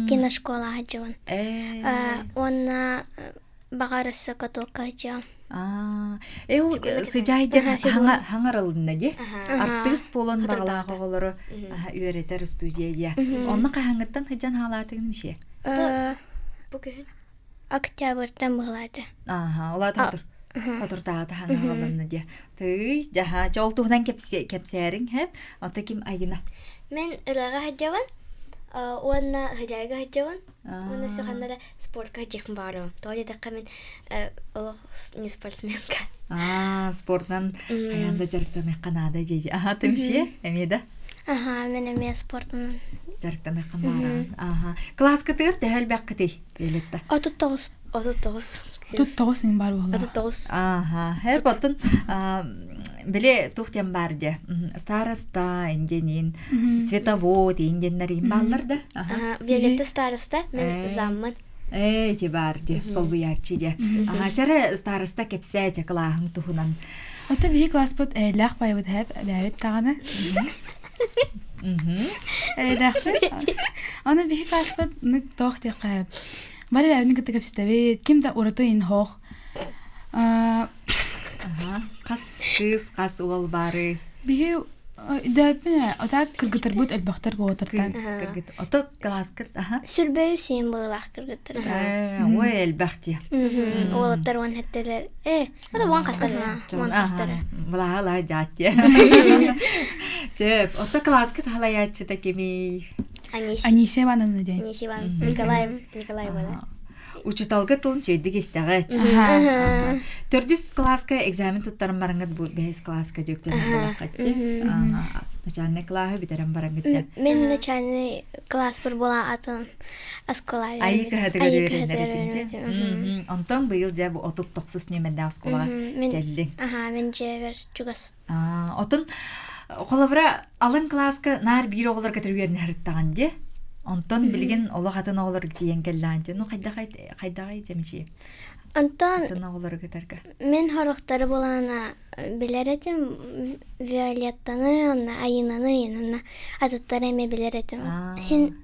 Киношкола сылдьабын. Уонна баҕар өссө катокка сылдьыам. Э ол сыдьаай диэн хаҥарылынна дии. Артыыс буолан баҕалаах оҕолору үөрэтэр студия дии. Онно хаһааҥҥыттан сыдьан хаалаатыгын Мишия? Бу күһүн. Октябрьтан быһылаата. Ааха, олаата хотур. Хотуртааҕыта хаҥарылынна дии. Тыый, дьаһа, чол туһунан кэпсээриҥ хэп. Ото ким Айына? Мен ырыаҕа сылдьабын уонна сыдьаайга сылдьабын уонна ханна да спортка сылдьыахпын баҕарабын. Тоҕо диэтэххэ мин олох не спортсменка. Аа, спортынан хайаан да дьарыктаныахха наада дии. Аха, тымшие, эмиэ да? Аха, мен эмиэ спортунан. Дьарыктаныаххын баҕараҕын. Аха. Кылааскытыгар төһө элбэххитий? Виолетта. 39. 39. 39 ин бар буолла. 39. Ааха. Хэ, потон били тух диэн бар де. Староста индиэнин, световод индиэннэр им бааллар да. Аха. Виолетта староста, мен заммын. Ээ, ити бар де, солбуйааччы де. Аха, чара староста кэпсээ чэ кылааһыҥ туһунан. Ото биһи класспыт эйлээх байбыт хэп бэйэбит даҕаны. Эйлээхпит. Аны биһи класспыт нык тоох диэххэ бары бэйэбитин кытта кэпсэтэбит. Ким да ураты ин хоох. Хас кыыс, хас уол баары. Биһи Дөппүнэ, отаат кыргытарбыт элбэхтэр куотартан. Кыргыт. Ото кылааскыт, аха. Сүрбэйү сиэн быылаах кыргыттар. Ой, элбэх дии. Уолаттар уон хэттэлэр. Э, ото уон хастар. Уон хастар. Былаһа лаа дьаат дии. Сөп. Ото кылааскыт халайааччыта кимий? Анис. Анисия Ивановна диэн. Анисия Ивановна. Николай Николай Ивановна. Учуталга тылын чөйдүк истэҕит. Төрдүс кылааска экзамен туттаран бараҥҥыт бу бэһис кылааска дьүктэнэн балаххат Начальный классы бүтэрэн бараҥҥыт дьэ. Мин начальный класспар буолан атын оскуола Айыы кыһатыгар үөрэнэр этим Онтон быйыл дьэ бу 39 нүөмэрдээх оскуолаҕа кэллиҥ. Аха, мин дьиэбэр чугас. Отон холобура алын кылааска наар биир оҕолор кытары үөрэнэ дии. Онтон билигин олох атын оҕолор тиийэн кэллээн дьэ. Ну хайдах хайдаҕай дьэмичи? Онтон атын оҕолору кытарга. Мин хорохтору булаана билэр этим Виолеттаны, онно Айынаны, онно атыттары эмиэ билэр этим. Хин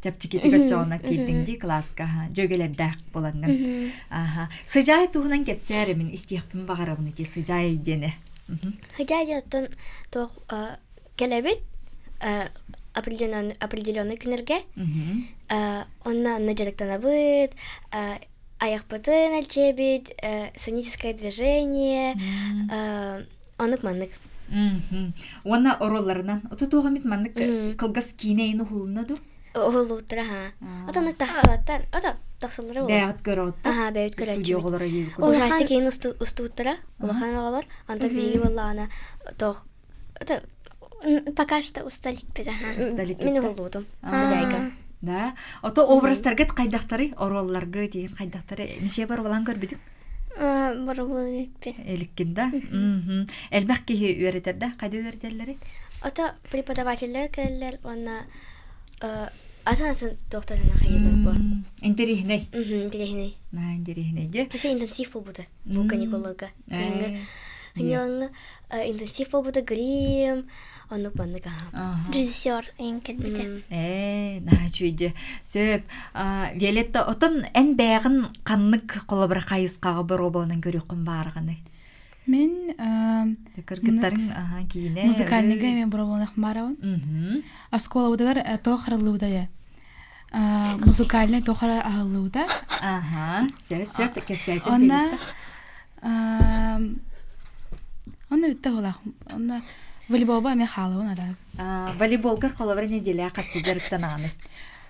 чэпчэкитик оччоҕуна киирдиҥ дии кылааска дьүөгэлэрдээх буолаҥҥын. Аха. Сыдьаай туһунан кэпсээр мин истиэхпин баҕарабын ити сыдьаай диэни. Сыдьаай диэн туох кэлэбит определенный күннэргэ онно онно дьарыктанабыт айахпытын элчиэбит сценическое движение оннук маннык Уонна оруолларынан ото туох эмит маннык кылгас киинэ иин уһулунна ду? Уһуллубуттара ха. Ото оннук тахсыбаттар. Ото тахсаллара буолуо. Бэйэҕит көрөҕүттэр? Аха, бэйэбит көрөөччүбүт. Студия оҕолоро Ужастик иин устубуттара. Улахан оҕолор. Онтон биһиги буоллаҕына туох ото Пока что усталикпит, аха. Мин уһуллубутум. Сыдьаайга. Да. Ото образтаргыт хайдахтары, оруолларгыт диэн хайдахтары миче барбалаан көрбүтүк? Барбалаан Эликкин да? Элбэх киһи үөрэтэр да? Хайда үөрэтэллэри? Ото преподавателлэр кэлэллэр уонна атын-атын туохтарынан хайыылар бу. Интэриэһинэй. Интэриэһинэй. На, интэриэһинэй дии. Вообще интенсив буолбута бу каникулларга. Кыһыҥҥы Хынньалаҥҥа интенсив буолбута грим, оннук маннык аха. Режиссер эн кэлбитэ. Ээ, наһаа үчүгэй Сөп. Виолетта, отон эн бэйэҕин ханнык холобура хайысхаҕа боруобаланан көрүөххүн баарҕаный? Мин кыргыттарыҥ аха киинэ музыкальныйга эмиэ боруобаланых баарабын. Оскуолабытыгар туох хараллыбыта я музыкальный туох аһыллыбыта. Аха, сөп сөп кэпсээтин. Онна Онно бүттэ буолаах. Онно волейболба эмиэ хаалабын ада. Волейболгар холобура неделя хаста дьарыктанаҕыный?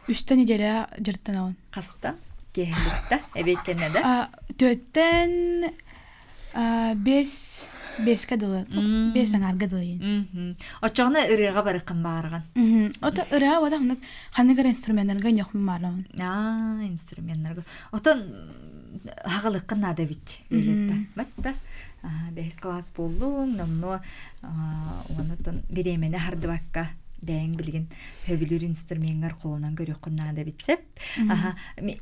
Үстэ неделя дьарыктанабын. Хаста? Киэһэликта? Эбиэттэнэ да? Түөттэн бес бескэ дылы бес аҥаарга дылы Оччоҕуна ырыаҕа барыаххын баарган. Ото ырыа уота ханнык ханнык эрэ инструменнарга ньохмун баарабын. Аа, инструменнарга. Отон хаҕалыкка наада эбит Виолетта. Батта бэһис класс буоллуҥ, номнуо уонна бириэмэни хардыбакка бэйэҥ билигин хөбүлүүр инструменҥар холонон көрүөххүн наада эбит сөп.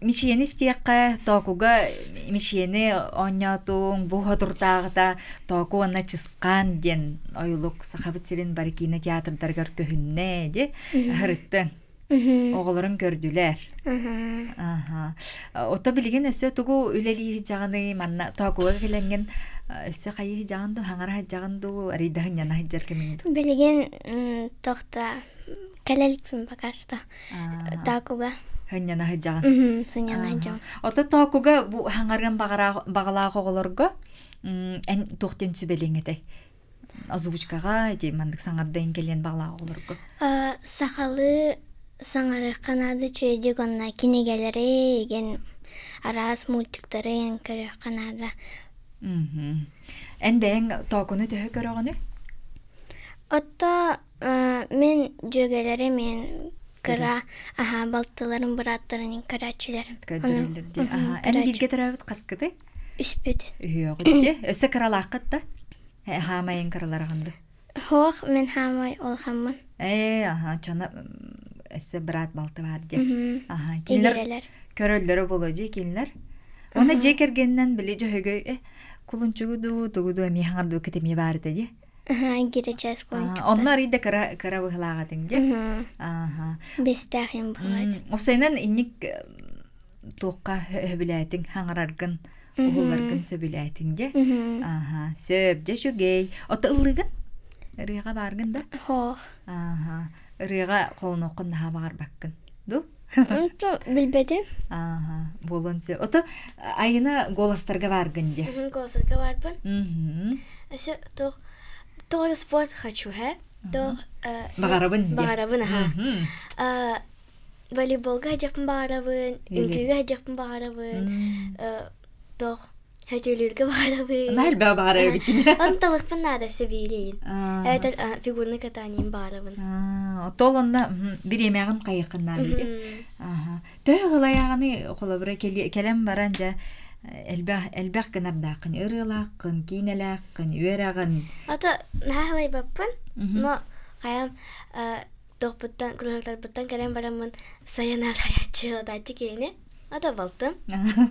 Мичийэни истиэххэ, тоокуга мичийэни оонньоотуҥ, бу хотуртааҕыта тооку уонна чысхаан диэн ойулук Сахабыт сирин бары киинэ театрдарыгар көһүннэ ди һырыттыҥ. Оҕолорун көрдүлэр. Аха. Ото билигин өссө тугу үлэлии сылдьаҕыный? Манна тоокуга кэлэҥҥин өссө хайыы сылдьаҕын дуу, хаҥара сылдьаҕын дуу, арыйдаһын ньана сылдьар кэмиҥ дуу? Билигин тохта кэлэ иликпин пока что. Таакуга. Сынньана сылдьаҕын. Сынньана сылдьаҕын. Ото тоокуга бу хаҥарыан баҕалаах оҕолорго эн туох диэн сүбэлиэҥ этэй? Озвучкаҕа ити маннык саҥардайын кэлиэн баҕалаах оҕолорго. Сахалыы саҥарыахха наада үчүгэйдик уонна кинигэлэри игин араас мультиктары игин көрүөххэ наада. Эн бэйэҥ тоокуну төһө көрөҕүнүй? Отто мин дьүөгэлэрим мин кыра аһаа балтыларым бырааттарын көрөөччүлэр. Көрдөрөллөр дии. Эн бииргэ төрөөбүт хаскытай? Үспүт. Үһүөҕүт дии. Өссө кыралааххыт да? Хаамайын кыралараҕын да? Суох, мин хаамай улахаммын. Ээ, аха, чана өссө быраат балты баар дии. Аха, кинилэр көрөллөрө буолуо дии кинилэр. Уонна дьиэ кэргэнинэн били дьөһөгөй э, кулунчугу дуу, тугу дуу эмиэ хаҥардыы кытымиэ баар этэ дии. Гиречес кулунчуктар. Онно арыйда кыра кыра быһылааҕатыҥ дии. Аха. Бэстээх юм быһылаат. Уопсайынан инник туохха сөбүлээтиҥ хаҥараргын уһулларгын сөбүлээтиҥ дьэ ааха сөп дьэ үчүгэй ото ыллыыгын ырыаҕа бааргын да Хоох. ааха ырыаҕа холонуоххун наһаа баҕарбаккын ду Билбэтим. ааха буолуон сөп ото айына голостарга бааргын дьэ Голосарга баарбын. Өссө туох туох спорт хочу, хэ? Туох баҕарабын баҕарабын аха. Волейболга сылдьыахпын баҕарабын, үҥкүүгэ сылдьыахпын баҕарабын, туох сөтүөлүүргэ баҕарабын. Наһаа элбэҕи баҕарар эбиккин. Онталыкпын наада сөбиилиин. Эбэтэр фигурный катанием баҕарабын. Отол онно бириэмэҕин хайыаххын наада дии. Төһө ылайаҕыный холобура кэлэн баран дьэ элбэх элбэх гынардааххын ырыалааххын, киинэлээххин, үөрэҕин. Ото наһаа ылайбаппын, но хайам туохпуттан куруһуктарбыттан кэлэн бараммын сайынаар хайааччы киһини ото балтым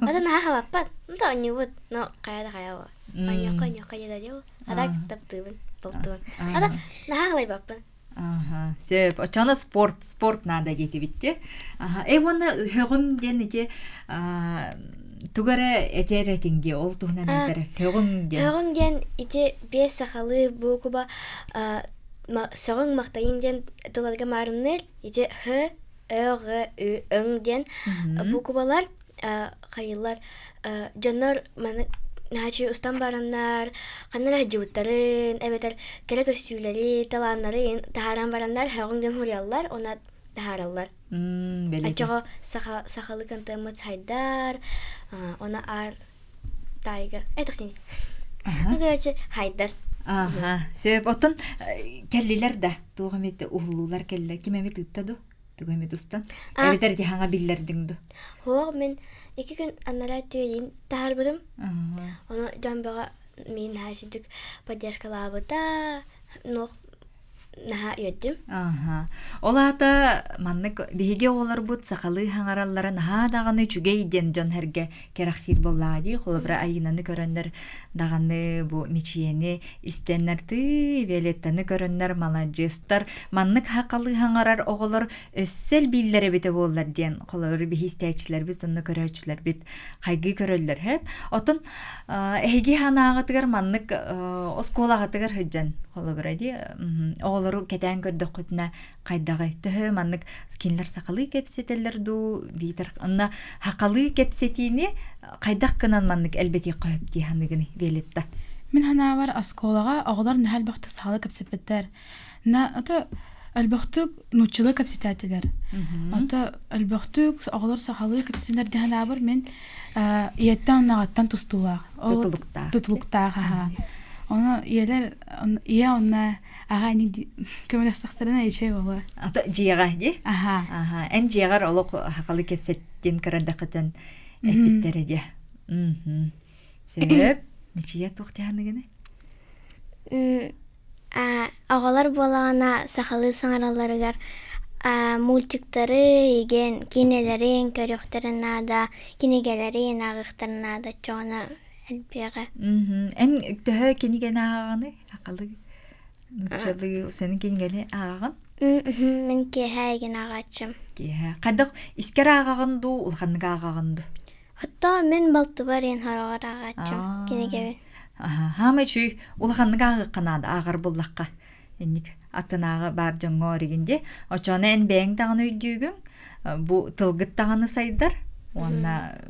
ото наһаа халаппат ото онньуубут но хайа да хайа буола онньуохха онньуохха диэ диэ а так таптыыбын балтыбын ото наһаа халайбаппын Аха, сөп. Оччоҕуна спорт, спорт наада диэтибит дии. Аха, э уонна һөҕүҥ диэн ити тугу эрэ этэр этиҥ дии, ол туһунан этэр. Һөҕүҥ диэн. Һөҕүҥ диэн ити биэс сахалыы буукуба сөҕүҥ махтайыҥ диэн тылларга маарынныыр ити һ ө ҕ ү өҥ диэн буукубалар хайыылар дьоннор маны наһаа устан бараннар ханна эрэ сылдьыбыттарын эбэтэр кэрэ көстүүлэри талааннары таһааран бараннар һөҕүҥ диэн суруйаллар уонна таһаараллар оччоҕо саха сахалыы контеммыт сайдар уонна аар таайга этахтини ну короче хайдар Аха, сөп. Оттон кэллилэр да, туох эмит уһуллуулар кэллэ. Ким эмит ыытта ду? Тугу эмит устан? Эбэтэр ити хаҥа биллэрдиҥ ду? Хуох мин икки күн анараа түөлин таһаарбытым. Ону дьон бөҕө миин наһаа сүдүк поддержкалаабыта. Нуох наһаа үөрдүм. Аха. Ол аата маннык биһиги оҕолорбут сахалыы хаҥараллара наһаа даҕаны үчүгэй диэн дьон сэргэ кэрэхсиир буоллаҕа дии. Холобура Айыынаны көрөннөр даҕаны бу Мичийэни истэннэр тыы Виолеттаны көрөннөр маладьыастар маннык сахалыы хаҥарар оҕолор өссө элбииллэр эбитэ буоллар диэн холобура биһи истээччилэрбит уонна көрөөччүлэрбит хайгыы көрөллөр һэ. Оттон эһиги санааҕытыгар маннык оскуолаҕытыгар сылдьан холобура дии оҕолору кэтээн көрдөххүтүнэ хайдаҕый төһө маннык кинилэр сахалыы кэпсэтэллэр дуу биитэр онно сахалыы кэпсэтиини хайдах гынан маннык элбэтиэххэ сөп дии саныыгыный Виолетта Мин санаабар оскуолаҕа оҕолор наһаа элбэхтик сахалыы кэпсэппиттэр. На ото элбэхтик нууччалыы кэпсэтээтилэр. Ото элбэхтик оҕолор сахалыы кэпсэнэр дии санаабар мин ийэттэн онноҕоттон тустуулаах. Тутулуктаах. Тутулуктаах аһаа. Ону ийэлэр ийэ онно аҕа ини көмөлөстөхтөрүнэ үчүгэй буолуо. Ато дьиэҕэ дии? Аһаа. Аһаа. Эн дьиэҕэр олох сахалыы кэпсэттин кырардаххытын эппиттэрэ дии. Сөп. Мичийэ туох дии Оҕолор буоллаҕына сахалыы саҥаралларыгар мультиктары игин киинэлэрин көрүөхтэрин наада, кинигэлэрин ааҕыахтарын наада оччоҕуна элбиэҕэ. Эн төһө кинигэни ааҕаҕыный? Сахалыы, нууччалыы сен кинигэни ааҕаҕын? Мин киэһэ игин ааҕааччым. Киэһэ. Хайдах искэр ааҕаҕын дуу, улаханнык ааҕаҕын дуу? Оттоо мин балтыбар иэн хороҕор ааҕааччым кинигэбин. Хаамай үчүй улаханнык ааҕыахха наада ааҕар буллахха. Инник аттынааҕы баар дьоҥҥо оригин дии. Оччоҕуна эн бэйэҥ даҕаны өйдүүгүҥ, бу тылгыт даҕаны сайдар уонна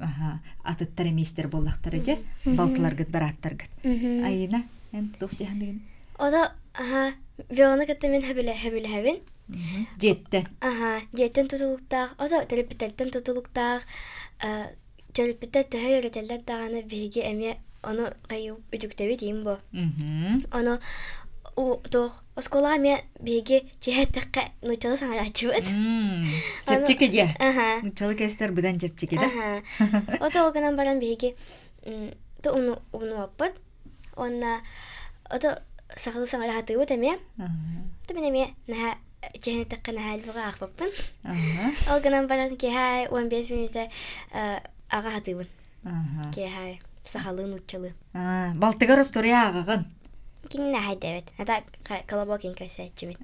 атыттар эмиэстэр буоллахтара дии. Балтыларгыт, барааттаргыт. Айына, эн туох дии саныыгын? Ото аха Виоланы кытта мин хөбүлэһэбин. Дьиэттэн. Аха, дьиэттэн тутулуктаах, ото төрөппүттэртэн тутулуктаах, төрөппүттэр төһө үөрэтэллэр даҕаны биһиги эмиэ ону хайыы үтүктэбит иим бу. Ону туох оскуолаҕа эмиэ биһиги чиһэттэххэ нууччалыы саҥарааччыбыт. Чэпчэки диэ. Нууччалыы кэстэр быдан чэпчэки да. Ото ол гынан баран биһиги то умнубаппыт. Уонна ото сахалыы саҥара сатыыбыт эмиэ. То мин эмиэ наһаа чиһэн эттэххэ наһаа элбэҕи аахпаппын. Ол гынан баран киэһэ 15 мүнүүтэ аҕа сатыыбын. Киэһэ сахалыы нууччалыы. Балтыгар остуоруйа ааҕаҕын. Кини наһаа өйдөөбөт. Ата колобок иин кэпсээччибин.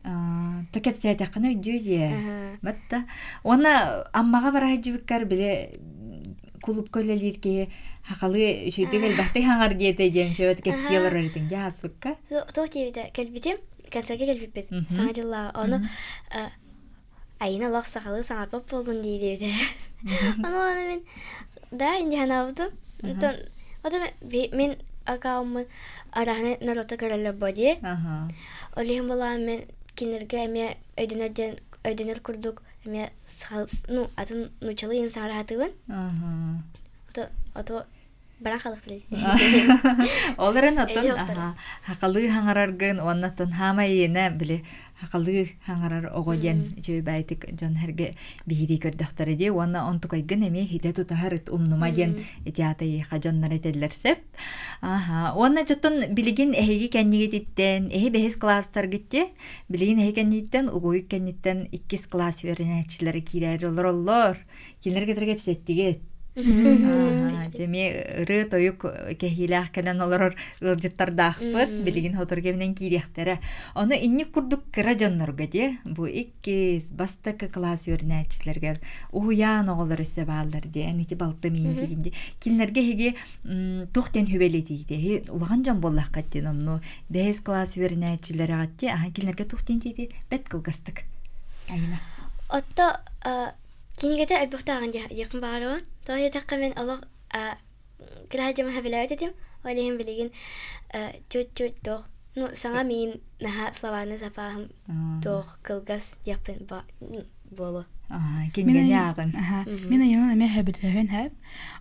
Та кэпсээтэххинэ өйдүө дии. Батта. Уонна Аммаҕа бара сылдьыбыккар били кулупка үлэлиир киһи хахалыы үчүгдүк элбэхтик хаҥар диэтэ диэн чөбөт кэпсии олорор этиҥ дии ааспыкка. Туох диэбитэ кэлбитим концерка кэлбиппит саҥа дьыллааҕы ону айына олох сахалыы саҥарбат буоллун дии диэбитэ. Ону аны мин да инди санаабытым. Онтон ото мин аккаунмун араһаны норуота көрөллөр бо дии. Ол иһин буолаан мин кинилэргэ эмиэ өйдөнөр диэн өйдөнөр курдук. эмиэ ну атын нууччалыы иһин саҥара сатыыбын. Ото ото баран халыктыр. Ол эрэн оттон хахалыы хаҥараргын уонна оттон хаамай иэнэ били хахалыы хаҥарар оҕо диэн үчүгэй баайтык дьон эргэ биһирии көрдөхтөрө дии уонна онтукайгын эмиэ хитэ тутаһар ыт умнума диэн ити аата эйиэхэ дьоннор этэллэр сөп. Аха уонна дьоттон билигин эһиги кэннигититтэн эһи бэһис класстаргыт дии билигин эһи кэнниттэн угуйук кэнниттэн иккис класс үөрэнээччилэрэ киирээри олороллор. Кинилэр кытары кэпсэттигит. Эмиэ ырыа-тойук кэһиилээх кэлэн олорор ыалдьыттардаахпыт. Билигин сотору кэминэн киириэхтэрэ. Ону инник курдук кыра дьоннорго дии бу иккис, бастакы кылаас үөрэнээччилэригэр уһуйаан оҕолор өссө бааллар дии. Эн ити балтым иин диигин дии. Кинилэргэ эһиги туох диэн сүбэлэтиитэ улахан дьон буоллаххыт диэн онну бэһис кылаас үөрэнээччилэрэҕит дии. Аха кинилэргэ туох диэн тиити бэт кылгастык. Айына. Отто Кинигэтэ элбэхтээҕин диэхпин баҕарабын. Тоҕо диэтэххэ мин олох кыра дьомо сөбүлээбэт этим. Ол иһин билигин чуть-чуть туох ну саҥа миин наһаа словарный запаһым туох кылгас диэхпин буолуо. Кинигэни ааҕын. Мин айанан эмиэ сөбүлээбин хэп.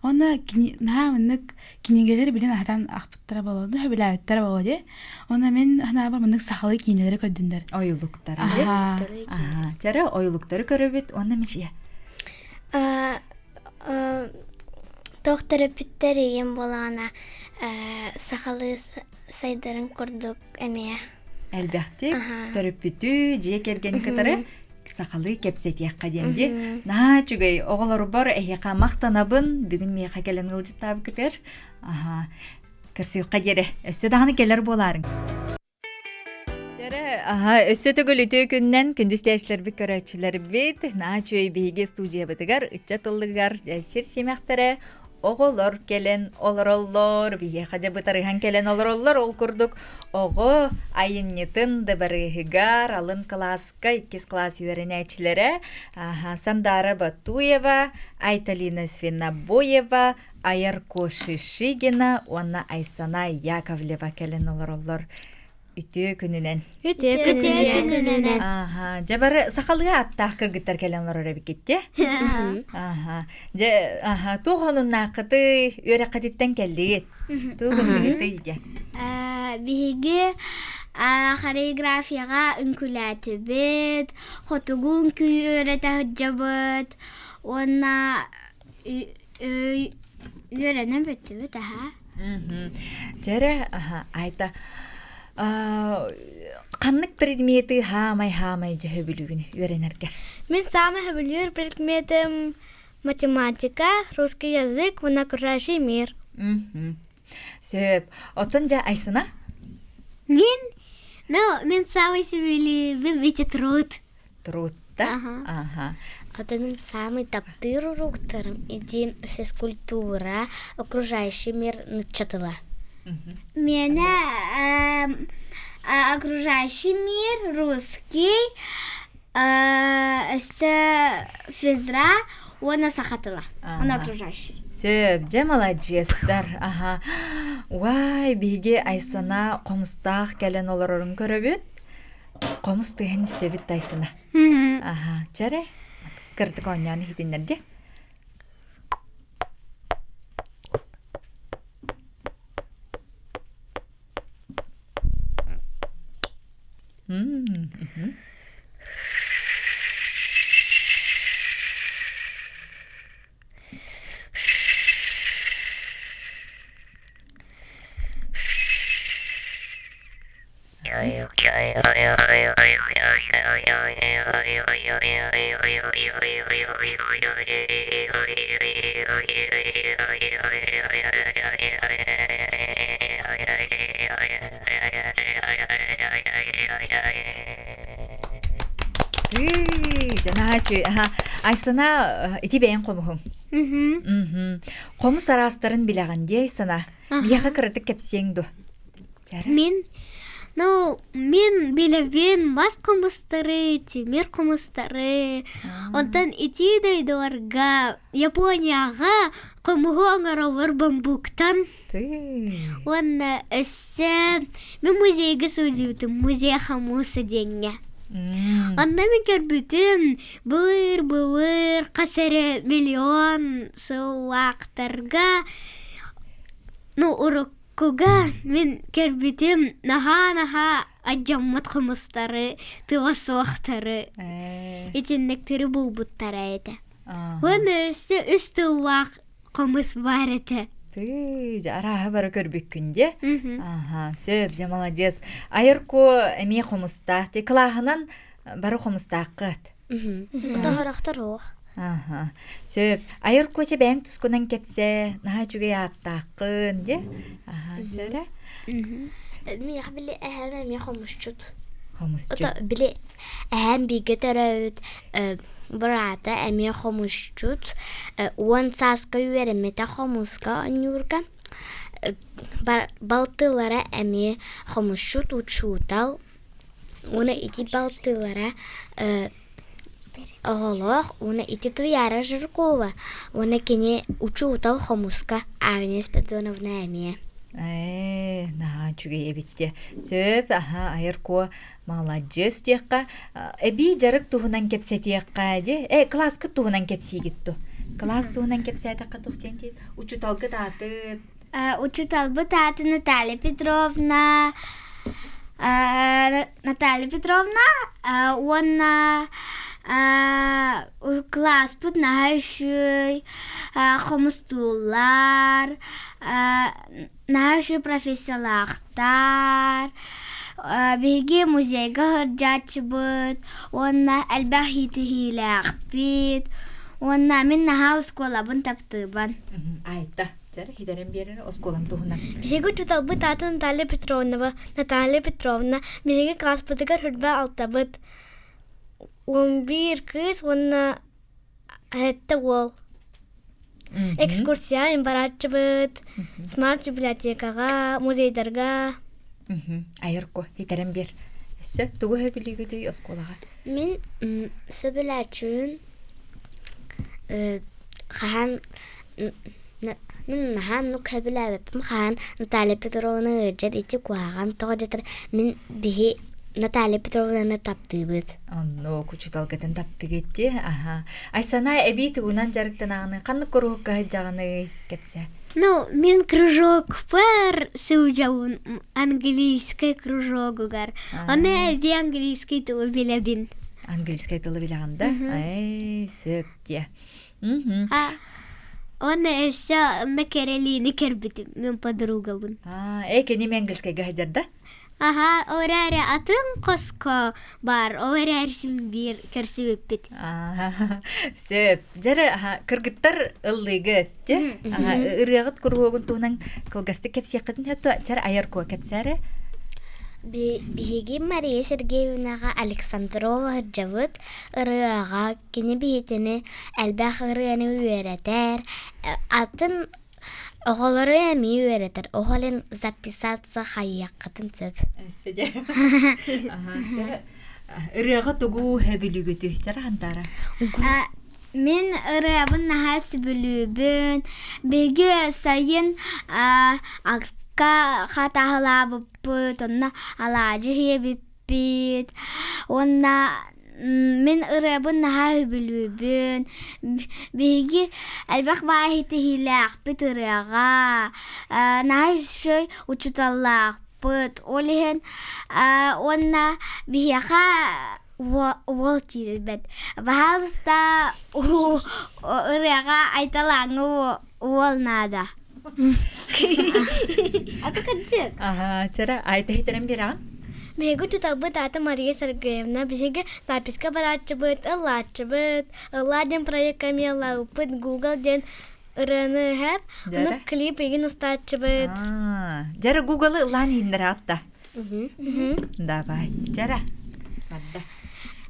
Уонна наһаа маннык кинигэлэри билин аһатан ахпыттара буолуо, сөбүлээбиттэрэ буолуо дии. Уонна мин санаабар маннык сахалыы киинэлэри көрдүннэр. Ойулуктары. Аха. Чара ойулуктары көрөбүт уонна мичийэ. Туох төрөппүттэр ийэм буолаҕына сахалыы сайдарын курдук эмиэ. Элбэхтик төрөппүтү, дьиэ кэргэни кытары сахалыы кэпсэтиэххэ диэн дии. Наһаа үчүгэй оҕолорбор эһиэхэ махтанабын. Бүгүн миэхэ кэлэн ыалдьыттаабыкытыр. Аха. Көрсүөххэ диэри. Өссө даҕаны кэлэр буолаарыҥ. Дьэрэ, аха, өссө төгүл үтүө күннэн күндү истээччилэрбит көрөөччүлэрбит наһаа үчүгэй биһиги студиябытыгар ыччат ыллыгар сир симэхтэрэ оҕолор кэлэн олороллор, биһиэхэ дьэ бытарыһан кэлэн олороллор. Ол курдук оҕо айымньытын дыбарыаһыгар алын кылааска иккис кылаас үөрэнээччилэрэ Сандаара Батуева, Айталина Свинобоева, Айар Кошишигина уонна Айсана Яковлева кэлэн олороллор. Үтүө күнүнэн. Үтүө күнүнэн. Аха, дьэ бары сахалыы ааттаах кыргыттар кэлэн олорор эбиккит дии. Аха. Дьэ, аха, туох онуннааххытый, үөрэххититтэн кэллигит? Туох гынныгытый дьэ? Биһиги хореографияҕа үҥкүүлээтибит, хотугу үҥкүү үөрэтэ сылдьабыт уонна үөрэнэн бүттүбүт аһа. Чэрэ, аха, айта ханнык предмети хаамай-хаамай дьэ сөбүлүүгүн үөрэнэргэр? Мин саамай сөбүлүүр предметим математика, русский язык уонна окружающий мир. Сөп. Оттон дьэ Айсына? Мин, ну, мин самый сөбүлүүбүм ити труд. Труд да? Ага. А мин самый таптыыр уруктарым ити физкультура, окружающий мир нучча тыла. Мене окружающий мир, русский, өссө физра уонна саха тыла. Уонна окружающий. Сөп, дьэ маладьыастар. Аха. Уай, биһиги Айсана хомустаах кэлэн олорорун көрөбүт. Хомус тыаһын истэбит Тайсына. Аха, чэрэ. Кырдык оонньоон иһитиннэр дьэ. М-м-м. Айсана ити бэйэҥ хомуһуҥ. Хомус араастарын билэҕин дии Айсана. Биһиэхэ кыратык кэпсиэҥ дуо? Мин ну мин билэбин мас хомустары, тимир хомустары. Онтон итии дойдуларга Японияҕа хомуһу оҥороллор бамбуктан. Уонна өссө мин музейга сылдьыбытым, музей хомуса диэҥҥэ. Онно мин көрбүтүм былыр-былыр хас эрэ миллион сыллаахтарга ну уруккуга мин көрбүтүм наһаа-наһаа алдьаммыт хомустары, тыла суохтары итинниктэри булбуттара этэ. Уонна өссө үс тыллаах хомус баар этэ. Ты, арааһы бары көрбүккүн дии. Аха, сөп, дьэ молодец. Айар куо эмиэ хомустаах. Ти кылааһынан бары хомустааххыт. Тоһорохтор суох. Аха. Сөп. Айар куо чэ бэйэҥ тускунан кэпсээ. Наһаа үчүгэй ааттааххын дии. Аха, чэрэ. Миэхэ били эһээм эмиэ хомусчут. Хомусчут. Ото били эһээм бииргэ төрөөбүт быраата эмиэ хомусчут. 10 сааска үөрэммитэ хомуска оонньуурга. Балтылара эмиэ хомусчут учуутал. Уонна ити балтылара оҕолоох уонна ити Туйаара Жиркова уонна кини учуутал хомуска Агния Спиридоновна эмиэ. Ээ, наһаа үчүгэй эбит дии. Сөп, аһа, айар куо маладьыас диэххэ. Эбии дьарык туһунан кэпсэтиэххэ дии. Э, кылааскыт туһунан кэпсиигит ту. Кылаас туһунан кэпсээтэххэ туох диэн диэн? Учууталгыт аатын. Учууталбыт аата Наталья Петровна Наталья Петровна уонна кылааспыт наһаа үчүгэй, хомустууллар, наһаа үчүгэй профессиялаахтар. Биһиги музейга сылдьааччыбыт уонна элбэх иитиһиилээхпит уонна мин наһаа оскуолабын таптыыбын. Айта. Дьэ, хитэрэн биэрэр оскуолам туһунан. Биһиги учууталбыт аата Наталья Петровна, Наталья Петровна биһиги класспытыгар хүрбэ алтабыт. 11 кыыс уонна сэттэ уол. Экскурсия барааччыбыт, смарт-библиотекаҕа, музейдарга. Айырко, хитэрэн биэр. Өссө тугу сөбүлүүгүтүй оскуолаҕа? Мин сөбүлээччибин хаһан Мин наһаа оннук сөбүлээбэппин хаһан Наталья Петровна ыалдьар ити куһаҕан тоҕо диэтэр мин биһи Наталья Петровнаны таптыыбыт. Оннук учууталгытын таптыгыт дии. Аха. Айсана эбии тугунан дьарыктанаҕыный? Ханнык куруһукка сылдьаҕыный? Кэпсээ. Ну, мин кружокпар сылдьабын английскай кружогугар. Оны эбии английский тылы билэбин. Английскай тылы билэҕин да? Ээ, сөп диэ. Уонна өссө онно Кэрэлиини көрбүтүм, мин подругабын. Аа, э кини английскайга сылдьар да? Аха, ол эрээри атын хоско баар, ол эрээри син биир көрсүбүппүт. Сөп. Дьэрэ, кыргыттар ыллыыгыт, дьэ? Ырыаҕыт куруһуогун туһунан кылгастык кэпсиэххитин сөп дуо? Чэр айар куо кэпсээрэ. Биһиги Мария Сергеевнаҕа Александрова сылдьабыт, ырыаҕа Кини биһитини элбэх ырыаны үөрэтэр, атын оҕолору эмиэ үөрэтэр. Оҕо илин записаться хайыаххытын сөп. Ырыаҕа тугу сөбүлүүгүтүй? Чараһантаара. Мин ырыабын наһаа сөбүлүүбүн. Биһиги сайын акка хатаһылаабыппыт, онно алаадьы сиэбиппит уонна Мин ырыабын наһаа сөбүлүүбүн. Биһиги элбэх баай ситиһиилээхпит ырыаҕа, наһаа үчүгэй учууталлаахпыт. Ол иһин уонна биһиэхэ уол киирбэт. Баһаалыста ырыаҕа айталааҥҥа уол наада. Аты кырдьык. Аха, чара айта хитерен биэрэҕин? Биһиги учууталбыт аата Мария Сергеевна. Биһиги записка барааччыбыт, ыллааччыбыт, ыллаа диэн проекка эмиэ ыллаабыппыт, Google диэн ырыаны ыһап, ону клип игин устааччыбыт. Дьара Google-ы ыллаан иһиннэр аатта. Давай, дьара. Барда.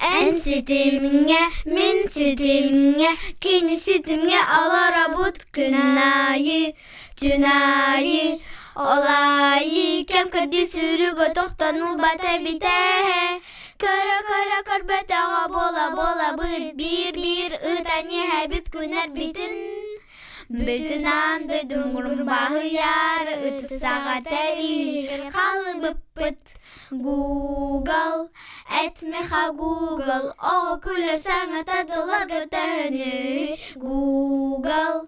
Эн ситимҥэ, мин ситимҥэ, кини ситимҥэ олоробут күн аайы, түн аайы, ол аайы кэм кырдьыы сүрүгө тохтонулбат эбитэ Көрө-көрө көрбөтөҕө буола-буола быт биир-биир ытан иһэбит күнэрбитин Бүтүн аан дойдум баһыйар ытыс саҕа тэрийэр халыбыппыт Google. Эт миэхэ Google, оҕо күлэр саҥата тылларга төһөнүй? Google,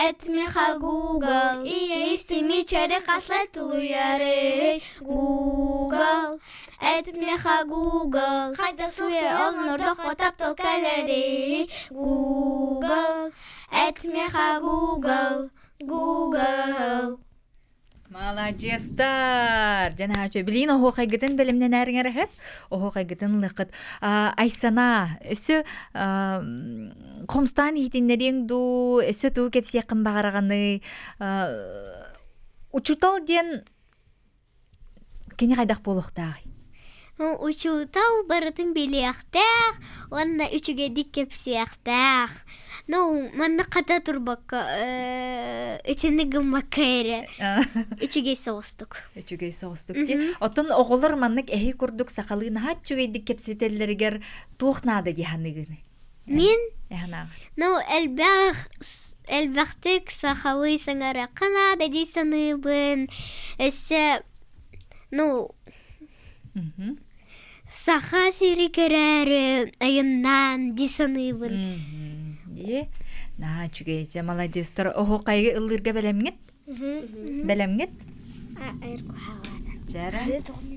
эт миэхэ Google, ийэ истимичэри хаслай тулуйарый? Google, эт миэхэ Google, хайдах суйа оҥордоххо таптал кэлэрий? Google, эт миэхэ Google, Google. Маладьыастар! Дьэ наһаа Билигин оһуохайгытын бэлэмнэнээриҥ эрэ сөп. Оһуохайгытын ылыаххыт. Айсана, өссө хомустаан иһитиннэриэҥ дуу, өссө тугу кэпсиэххин баҕараҕыный? Учуутал диэн Кини хайдах буолуохтааҕый? Учуутал барытын билиэхтээх уонна үчүгэйдик кэпсиэхтээх. Ну, манна хата турбакка, итини гыммакка эрэ үчүгэй соҕустук. Үчүгэй соҕустук дии. Оттон оҕолор маннык эһи курдук сахалыы наһаа үчүгэйдик кэпсэтэллэригэр туох наада дии саныыгыный? Мин ну элбэх элбэхтик сахалыы саҥарыахха наада дии саныыбын. Өссө ну саха сири көрөөрү айаннаан дии саныыбын. Дии. Наһаа үчүгэй. Дьэ маладьыастар. Оһуохайга ыллыырга бэлэмҥит? Бэлэмҥит? Чара.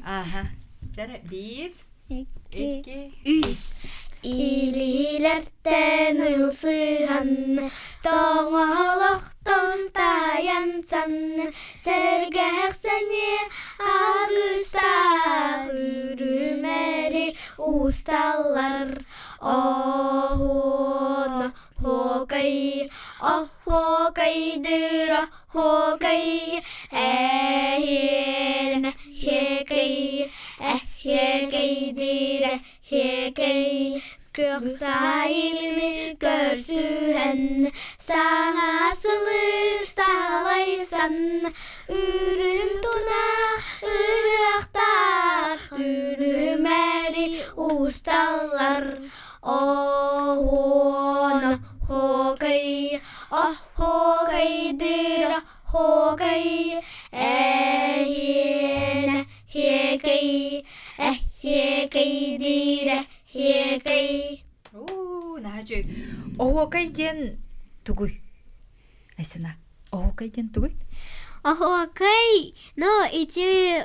Аха. Чара биир, икки, үс. Илиилэртэн ылсыһан, тоҥолохтон тайансан, сэргэхсэниэ аргыстаах үрүмэри усталлар. Оһуон Хокай, охокайдыра, хокай, эһиэн, хекэй, эхекэйдирэ, хекэй. Күөх сайыны көрсүһэн, саҥа сылы саалайсан, үрүҥ тунах ыһыахтаах, үрүмэри усталлар. Оһуона хокай, охокайдыра хокай, эһиэнэ хекэй, эхекэйдиирэ хекэй. Уу, наһаа үчүгэй. Оһуокай диэн тугуй? Айсана, оһуокай диэн тугуй? Оһуокай, ну ити,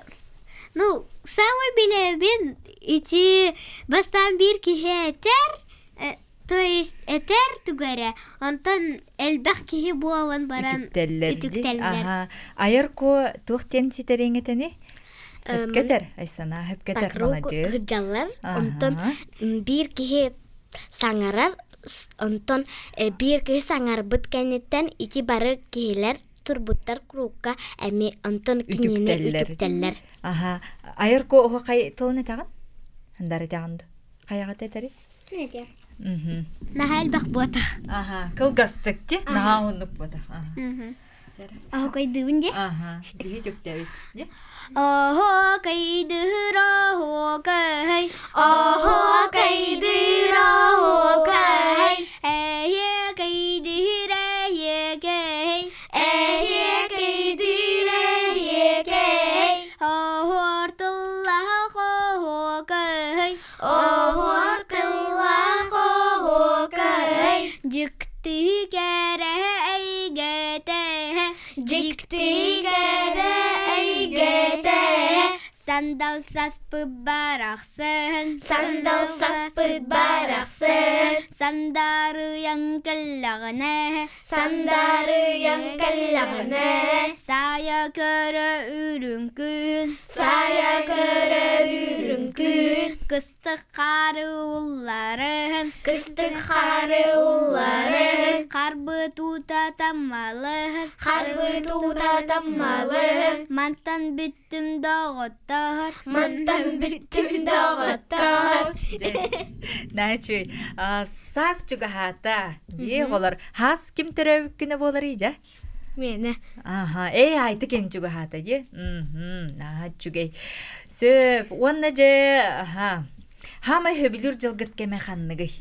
ну самый билэбин ити бастаан биир киһи этэр, то есть этэр тугу эрэ, онтон элбэх киһи буолан баран Үтүктэллэр. үтүктэллэр. Аха. Айар куо туох диэн ситэриэҥ этэни? Хөпкөтөр, Айсана, хөпкөтөр, маладьыас. Сылдьаллар. Онтон биир киһи саҥарар, онтон биир киһи саҥарбыт кэнниттэн ити бары киһилэр турбуттар кругка эми онтон кинини үтүктэллэр. Аха. Айар ко оһо хай тылын этэҕин? Хандар этэҕин ду? Хайаҕата этэри? Наһаа элбэх буотах. Аха. Кылгастык ти? Наһаа уһуннук буотах. Аха. Оһокойдуубун дии. Аха. Биһи түктэбит. Дии. Оһокойдыыр оһокой, оһокойдыыр оһокой, эһиэкэйдиир эһиэкэй, Эһиэкэйдиир эһиэкэй, оһуор тыллаах оһокой, оһуор тыллаах оһуокай, дьикти кэрэ эйгэтэ, дьикти кэрэ эйгэтэ, сандал саспыт барахсан, сандал саспыт барахсан, сандаарыйан кэллэҕинэ, сандаарыйан кэллэҕинэ, саайа көрө үрүҥ күн, саайа көрө үрүҥ күн, кыстык хаары улларын, кыстык хаары улларын, харбыт уута таммалыһын, харбыт уута таммалыһын, мантан бүттүм доҕоттоор, мантан бүттүм доҕоттоор. Наачүй, саас чугаһаата дии оҕолор. Хаас ким төрөөбүт күнэ буоларый дьэ? Миэнэ. Аха, ээ айты ким чугаһаата дии. Мм, наһаа үчүгэй. Сөп, уонна дьэ, аха. Хаамай хөбүлүүр дьылгыт кэмэ ханныгый?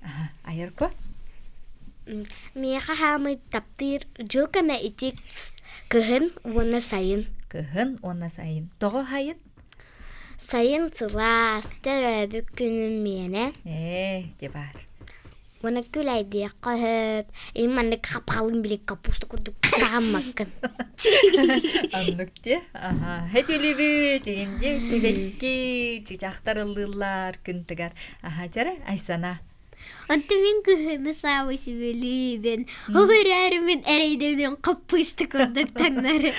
Аха, айарко? Миэхэ хаамай таптыыр дьыл кэмэ ити кыһын уонна сайын. Кыһын уонна сайын. Тоҕо сайын? Сайын сылаас, төрөөбүт күнүм миэнэ. Ээ, дьэ баар. Уонна күлэйдиэххэ сөп. Ин маннык хапхалын били капуста курдук таҕаммаккын. Оннук дии. Аха. Хэтилибит игин дии сибэкки чычаахтар ыллыыллар күн тыгар. Аха, чара Айсана. Онто мин кыһыны саамай сөбүлүүбүн. Ол эрээри мин эрэйдэнэн хаппыысты курдук таҥнары.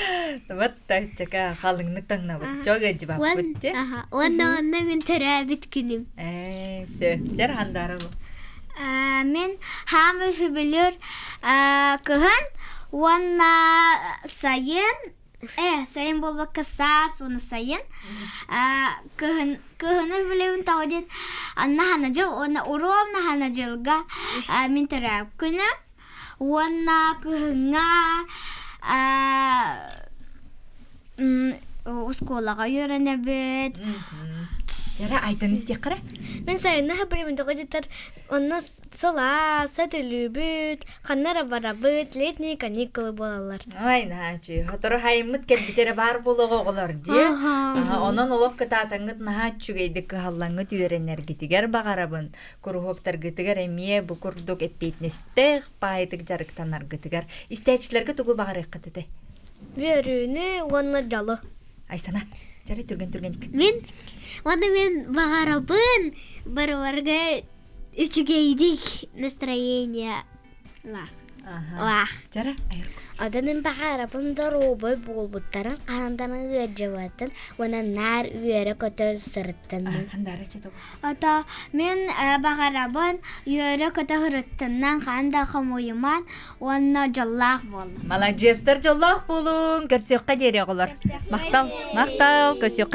Вот чака халыҥнык таҥнабыт. Чог эдьибаппыт те. Уонна онно мин төрөөбүт күнүм. Ээ, сө. Жар хандара бу. Мин хаамай сөбүлүүр кыһын уонна сайын Э, сайын буолбакка саас уонна сайын. Кыһын кыһыны билэбин тоҕо диэн анна хана дьыл уонна уруомна хана дьылга мин төрөөбүт күнүм уонна кыһыҥҥа оскуолаҕа үөрэнэбит. Яра айтан истиэххэ Мин сайынна хабырыбын тоҕо диэтэр онно Сылаас, сөтөлүүбүт, ханна эрэ барабыт, летние каникулы буолаллар. Ай, наһаа Сотору хайыммыт кэлбит эрэ баар буолуоҕа оҕолор дии. Онон олох кытаатаҥҥыт наһаа үчүгэйдик кыһаллаҥҥыт үөрэнэргитигэр баҕарабын. Куруһуоктаргытыгар эмиэ бу курдук эппиэтинэстээх баайытык дьарыктанаргытыгар истээччилэргэ тугу баҕарыаххыт этэй? Үөрүүнү уонна дьолу. Айсана, дьары түргэн-түргэнник. Мин уонна мин баҕарабын барыларга Үчүгэйдик настроение лаах. Лаах. Жара Ада мин баҕарабын доруобай буолбуттарын хаһан ыалдьыбатын уонна наар үөрэ-көтө сырыттыннын. Ото мин баҕарабын үөрэ-көтө сырыттыннан хаһан да хомуйуман уонна дьоллоох буоллун. Маладьыастар дьоллоох буолуҥ. Көрсүөххэ диэри оҕолор. Махтал, махтал, көрсүөххэ.